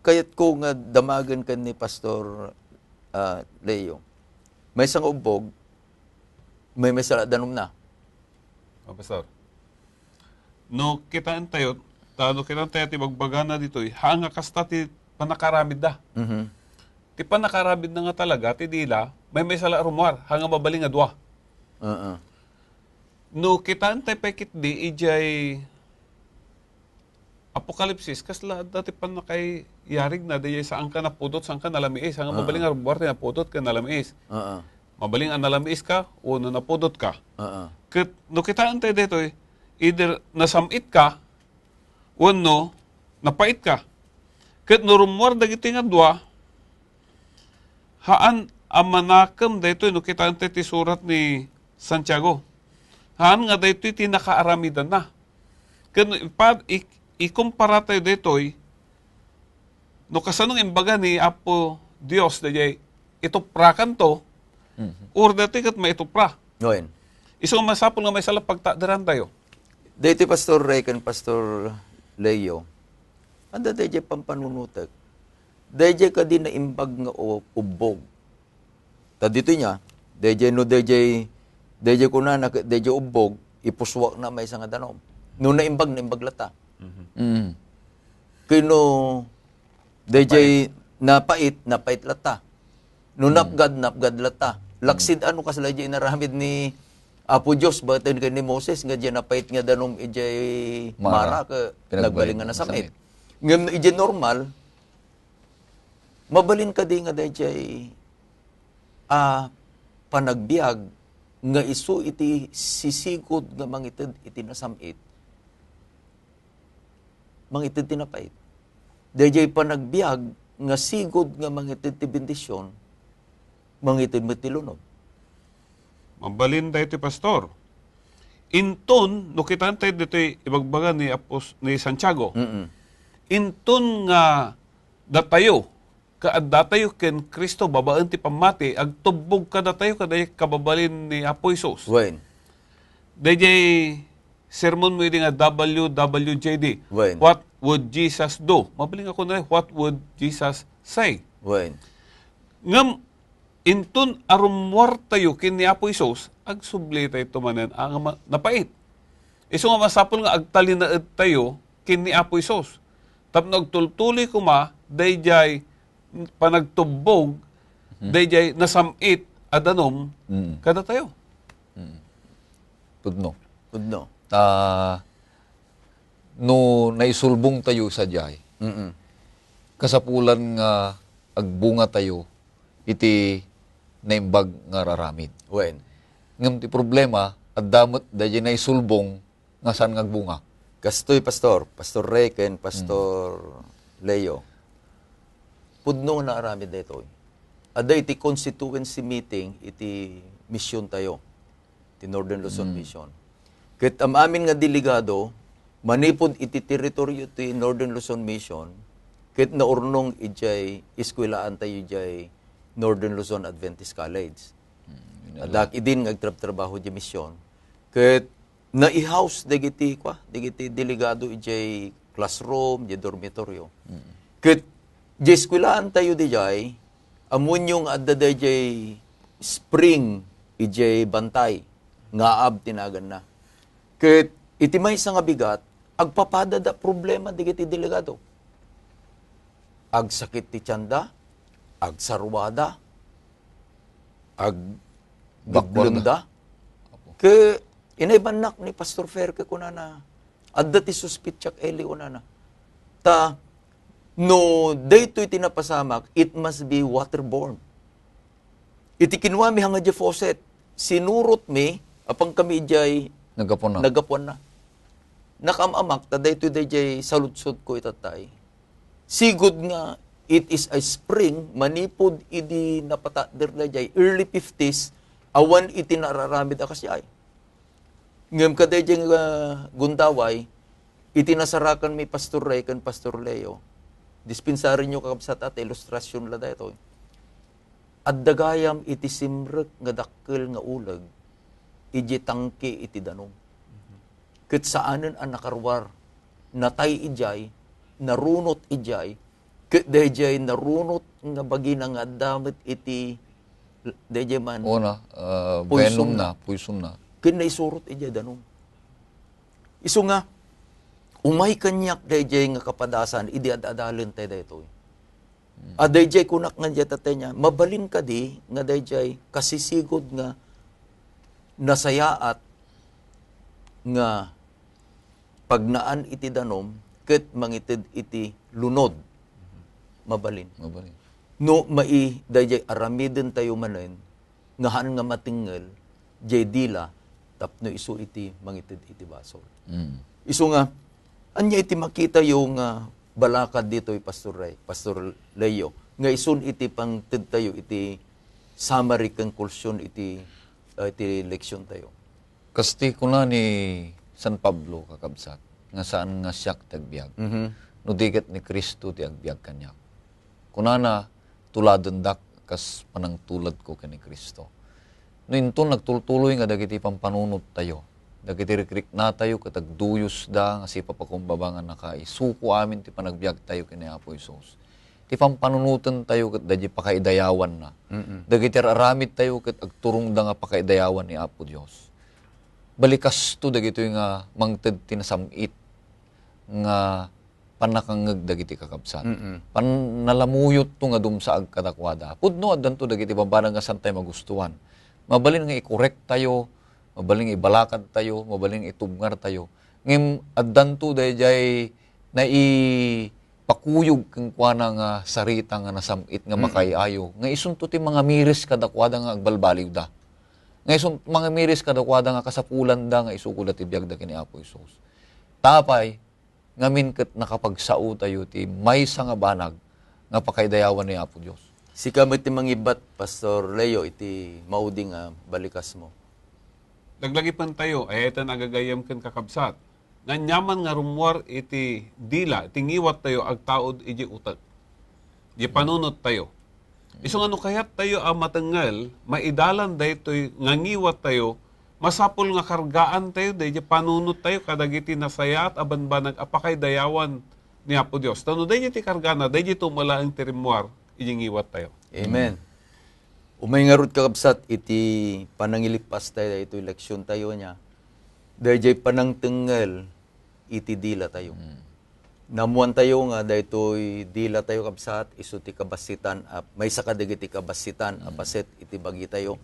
kayat ko nga damagen ken ni Pastor, ah, Leo. Maysa nga ubbog, may, maysa la danum na. Oh, Pastor. No, kitaan tayo, ta, no, kitaan tayo ti bagbagana ditoy, ha, nga kasta ti panakaramid da. Mhm. Ti panakaramid na nga talaga, ti dila, maymaysa la a rummuar, ha nga mabalin nga dua. Oo. No kitaentayo pay ketdi idiay Apokalipsis, kasla adda ti pannakaiyarigna, daydiay saanka napudot, saanka nalamiis, ha nga Oo. mabalin nga rummuar ti napudot ken nalamiis. Oo. Mabalin a nalamiis ka, wenno napudot ka. Oo. Ket no kitaentayo daytoy, either nasam-it ka, wenno napait ka. Ket no rummuar dagitoy nga dua, haan a manakem daytoy no kitaentayo ti surat ni Santiago. Haan nga daytoy ti nakaaramidanna. Ken no ipa-, ik-, ikumparatayo daytoy, no kasano nga imbaga ni Apo Dios, daydiay ituprakanto, Mhm. or daytoy ket maitupra. Wen. Isu nga masapul nga maysa la pagtakderantayo. Daytoy, Pastor Ray ken Pastor Leo, adda daydiay pampanunotek. Daydiay kadi naimbag nga u-, ubbog. Ta ditoy niya, daydiay no daydiay, daydiay kunana ket daydiay ubbog, ipusuakna maysa nga danum. No naimbag, naimbag latta. Mhm. Mm. Ken no daydiay napait, napait latta. No Mm. napgad, napgad latta. Laksid ano kasla diay inaramid ni Apo Dios baten ken ni Moses nga diay napait nga danum idiay Mara. Mara, ket Pinagbalin nagbalin nga nga nasamit. nasamit. Ngem no idiay normal, mabalin kadi nga daydiay a panagbiag nga isu iti sisigud nga mangited iti nasamit, mangited ti napait. Daydiay panagbiag nga sigud nga mangited ti bendision, mangited met ti lunod. Mabalin daytoy, Pastor. Inton, no kitaentayo ditoy ibagbaga ni Apos-, ni Santiago, Mm-mm. inton nga datayo, ket addatayo ken Cristo babaen ti pammati, agtubbog kadatayo kadaydiay kababalin ni Apo Jesus. Wen. Daydiay sermon mo idi nga W W J D. Wen. What would Jesus do? Mabalin nga kunana, what would Jesus say? Wen. Ngem, inton a rummuartayo ken ni Apo Jesus, agsublitayo manen a nga ma-, napait. Isu nga masapul nga agtalinaedtayo ken ni Apo Jesus. Tapno agtultuloy koma daydiay panagtubbog, Mhm. daydiay nasam-it a danum Mm. kadatayo. Mm. Pudno. Pudno. Ta, no naisulbongtayo sadiay, Mm-mm. kasapulan nga agbungatayo iti naimbag nga ar-aramid. Wen. Ngem ti problema, adda met daydiay naisulbong nga saan nga agbunga. Kastoy, Pastor, Pastor Rey ken Pastor Mm. Leo, pudno nga naaramid daytoy. Adda iti constituency meeting iti mission tayo, ti Northern Luzon Mm. Mission. Ket am-amin nga delegado, manipud iti teritoryo ti Northern Luzon Mission, ket naurnong idiay eskwelaantayo idiay Northern Luzon Adventist College. Mm, Adda ak idin nga agtrabtrabaho idiay mission. Ket naihouse dagiti, kua, dagiti delegado idiay classroom, idiay dormitoryo. Mm. Ket idiay eskwelaantayo idiay, ammoenyo nga adda daydiay spring idiay bantay, ngaab ti naganna. Ket iti maysa nga bigat, agpapadada problema dagiti delegado. Agsakit ti tianda, agsaruada, ag-, Backward. Biblemda. Apo. Ke, inaybannak ni Pastor Fer, ke kunana, "Adda ti suspitsak, Eli," kunana. Ta, no daytoy ti napasamak, it must be waterborne. Iti kinuami nga idiay faucet, sinurotmi, apan kami idiay Naggapuanna. naggapuanna. Nakaam-amak, ta daytoy daydiay saludsodko itattay. Sigud nga it is a spring manipud idi napatakder daydiay early fifties, awan iti naararamid a kasdiay. Ngem kadaydiay nga gundaway, iti nasarakan mi Pastor Ray ken Pastor Leo, dispensarinyo, kakabsat, a ta ilustrasion la daytoy. Adda gayam iti simrek nga dakkel nga uleg, idiay tangke iti danum. Ket saanen a nakaruar. Natay idiay, narunot idiay, ket daydiay narunot nga bagina nga adda met iti, daydiay man, Una, ah, poison venom na. na, poison na. Ket naisurot idiay danum. Isu nga, umay kaniak daydiay nga kapadasan idi ad-adalentayo daytoy. A dayjay kunak nga diay tatay niya, mabalin kadi nga dayjay kasisigud nga nasayaat nga pagnaan iti danum ket mangited iti lunod. Mabalin. Mabalin. No mai dayjay aramiden tayo manen, nga haan nga matengngel, jay dila, tapno isu iti mangited iti basol. Mm. Isu nga, anya iti makitayo nga balakad ditoy, Pastor Ray, Pastor Leo, nga isun iti pangted tayo iti summary conclusion iti, uh, iti leksyon tayo. Kasti kuna ni San Pablo, kakabsat, nga saan nga siak ti agbiag. Mhm. No di ket ni Cristo ti agbiag kaniak. Kunana, tuladendak kas panangtuladko ken ni Cristo. No inton nagtultuloy nga dagiti pampanunot tayo, dagiti rikrikna tayo ket agduyos da nga sipapakumbaba nga nakaisuko amin ti panagbiag tayo ken ni Apo Jesus. Ti pampanunoten tayo ket dagiti pakaidayawanna. Mm-mm. Dagiti ar-aramid tayo ket agturongda nga pakaidayawan ni Apo Dios. Balikasto dagitoy nga mangted ti nasam-it nga pannakangngeg dagiti kakabsat. Mm-mm. Pan-, nalamuyotto nga dumsaag kadakuada. Pudno addanto dagiti bambanag nga saan tayo magustuan. Mabalin nga i-correct tayo, mabalin nga ibalakad tayo, mabalin nga itubngar tayo. Ngem addanto dayjay naipakuyog kenkuana nga sarita nga nasam-it nga Mm-mm. makaiayo. Nga isunto ti mangamiris kadakuada nga agbalbaliwda. Nga isunto mangamiris kadakuada nga kasapulanda nga isukoda ti biagda ken ni Apo Jesus. Tapay, ngamin ket nakapagsao tayo ti maysa nga banag nga pakaidayawan ni Apo Dios. Sika met ti mangibat, Pastor Leo, iti maudi nga balikasmo. Laglagipen tayo, ay ita nga agagayam ken kakabsat. Nga aniaman nga rummuar iti dila, iti ngiwat tayo agtaud iti utek. Di panunot tayo. Isu nga no kayat tayo a matengngel, maidalan daytoy nga ngiwat tayo, masapul nga kargaan tayo daydi panunot tayo kadagiti nasayaat a banbanag a pakaidayawan ni Apo Dios. Ta no daydi ti kargana, daydi tumo laeng ti rimmuar iti ngiwat tayo. Amen. Umay ngarud, kakabsat, iti panangilippas tayo daytoy leksyon tayo niya. Dayjay panangtengngel iti dila tayo. Mm. Naammuan tayo nga daytoy dila tayo, kabsat, isu ti kabassitan a, maysa kadagiti kabassitan a Mm. paset iti bagi tayo.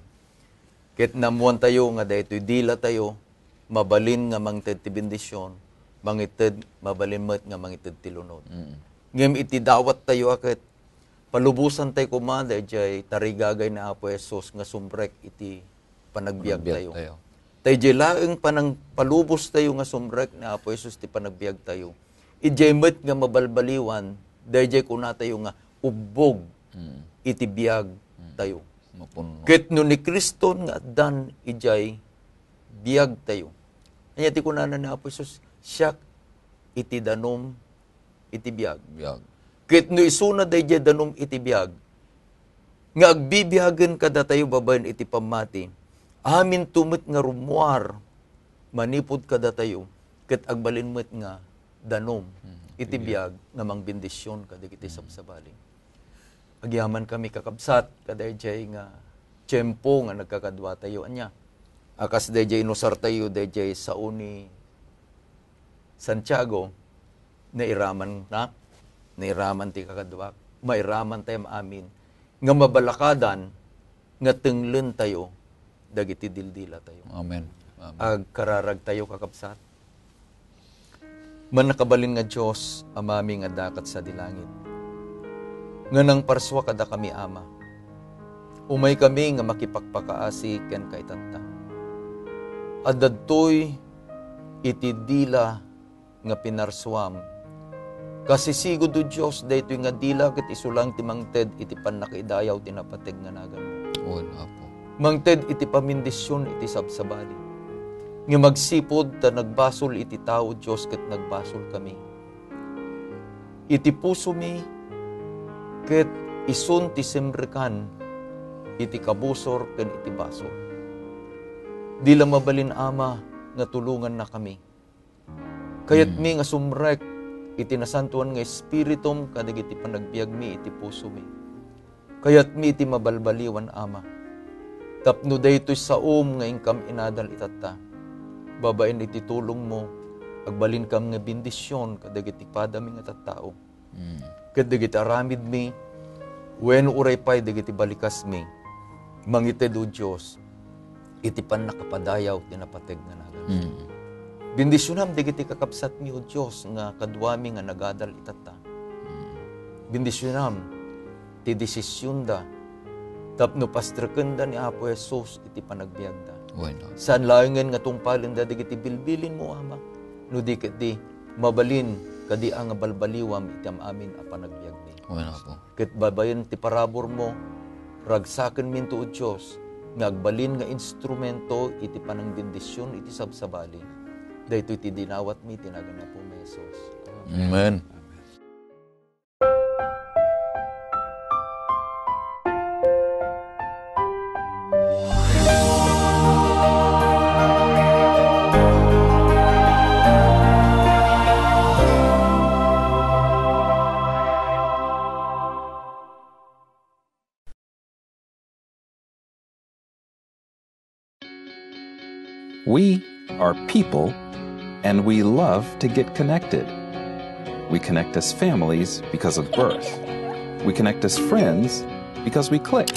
Ket naammuan tayo nga daytoy dila tayo, mabalin nga mangted ti bendisyon, mangited, mabalin met nga mangited ti lunod. Mm. Ngem iti dawat tayo a ket, palubosan tayo koma dayjay tarigagay ni Apo Jesus nga sumrek iti panagbiag Panagbiag tayo. tayo. Dayjay laeng panangpalubos tayo nga sumrek ni Apo Jesus ti panagbiag tayo. Idiay met nga mabalbaliwan, dayjay kuna tayo nga ubbog Mm. iti biag Mm. tayo. Mapunno. Ket no ni Kristo nga addan idiay biag tayo. Ania ti kunana ni Apo Jesus? Siak iti danum iti biag. Biag. Ket no isuna dayjay danum iti biag, nga agbibiagen kadatayo babaen iti pammati, aminto met nga rummuar manipud kadatayo, ket agbalin met nga danum Mhm. iti Iti biag. biag nga mangbendisyon kadagiti Mhm. sabsabali. Agyamankami, kakabsat, kadayjay nga tiempo nga nagkakaduatayo. Ania? A kas dayjay inusartayo, dayjay sao ni Santiago, nairamannak, nairaman ti kakaduak, mairaman tayo amin nga mabalakadan nga tenglentayo dagiti dildila tayo. Amen. Amen. Agkararag tayo, kakabsat. Mannakabalin nga Dios, Amami nga adda ket sadi langit, nga nangparsua kadakami, Ama. Umaykami nga makipakpakaasi kenka itatta. Adda ditoy iti dila nga pinarsuam. Kasisigud, O Dios, daytoy nga dila ket isu lang ti mangted iti pannakaidayaw ti napateg nga naganmo. Wen, Apo. Mangted iti pamindisyon iti sabsabali. Ngem agsipud ta nagbasol iti tao, Dios, ket nagbasolkami. Iti pusomi ket isun ti simrekan iti kabusor ken iti basol. Dila mabalin, Ama, nga tulongannakami. Kayatmi Mm. nga sumrek iti nasantoan nga Espiritum kadagiti panagbiagmi iti pusomi. Kayatmi iti mabalbaliwan, Ama. Tapno daytoy saom nga inkam inadal itatta, babaen iti tulongmo, agbalinkam nga bendision kadagiti padami nga tattao. Mm. Ket dagiti aramidmi, Wen uray pay dagiti balikasmi, mangited, O Dios, iti pannakapadayaw ti napateg nga naganna. Mm. Bendisionam dagiti kakabsatmi, O Dios, nga kaduami nga nagadal itatta. Mm. Bendisionam ti desisionda tapno pastrekenda ni Apo Jesus iti panagbiagda. Bueno. Saan laengen nga tungpalenda dagiti bilbilinmo, Ama, no di ketdi mabalin kadi a nga balbaliwam iti am-amin a panagbiagmi. Bueno, Apo. Ket babaen ti paraburmo, ragsakenminto, O Dios, nga agbalin nga instrumento iti panangbendision iti sabsabali. Daytoy ti dinawatmi iti nagan ni Apomi Jesus. Amen. We are people, and we love to get connected. We connect as families because of birth. We connect as friends because we click.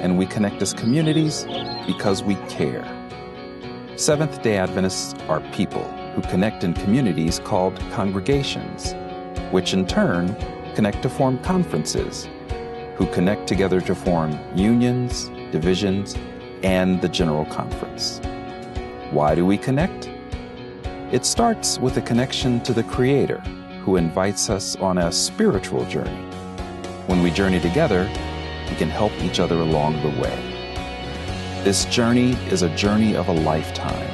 And we connect as communities because we care. Seventh-day Adventists are people who connect in communities called congregations, which in turn connect to form conferences, who connect together to form unions, divisions, and the General Conference. Why do we connect? It starts with a connection to the Creator, who invites us on a spiritual journey. When we journey together, we can help each other along the way. This journey is a journey of a lifetime,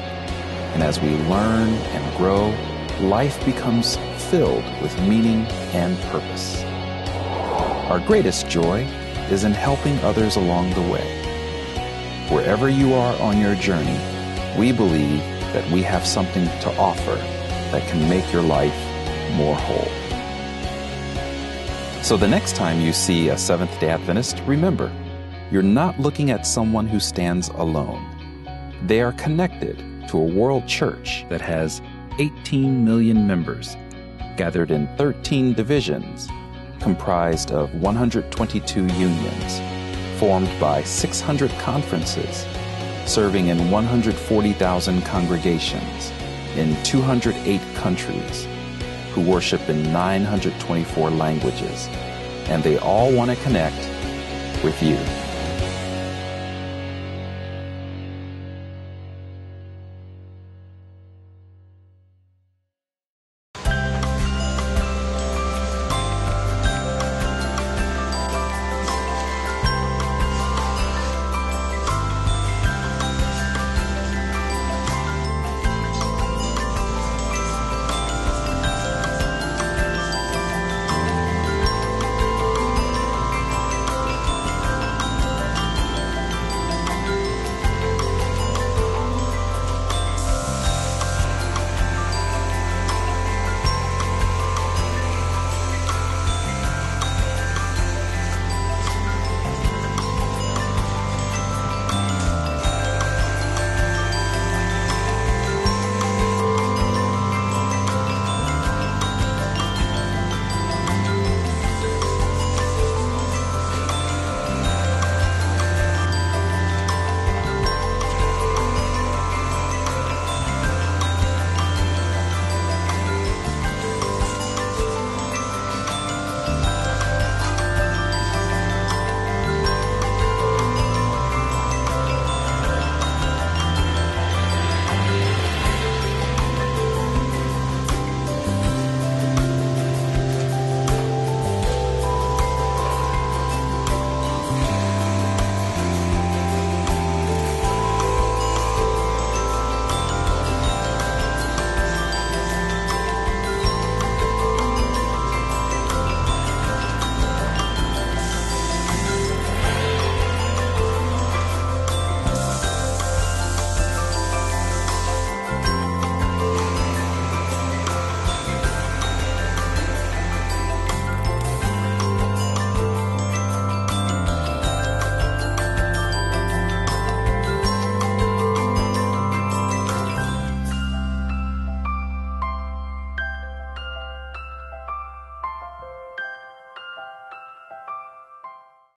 and as we learn and grow, life becomes filled with meaning and purpose. Our greatest joy is in helping others along the way. Wherever you are on your journey, we believe that we have something to offer that can make your life more whole. So the next time you see a Seventh-day Adventist, remember, you're not looking at someone who stands alone. They are connected to a world church that has eighteen million members, gathered in thirteen divisions, comprised of one hundred twenty-two unions, formed by six hundred conferences, serving in one hundred forty thousand congregations in two hundred eight countries, who worship in nine hundred twenty-four languages, and they all want to connect with you.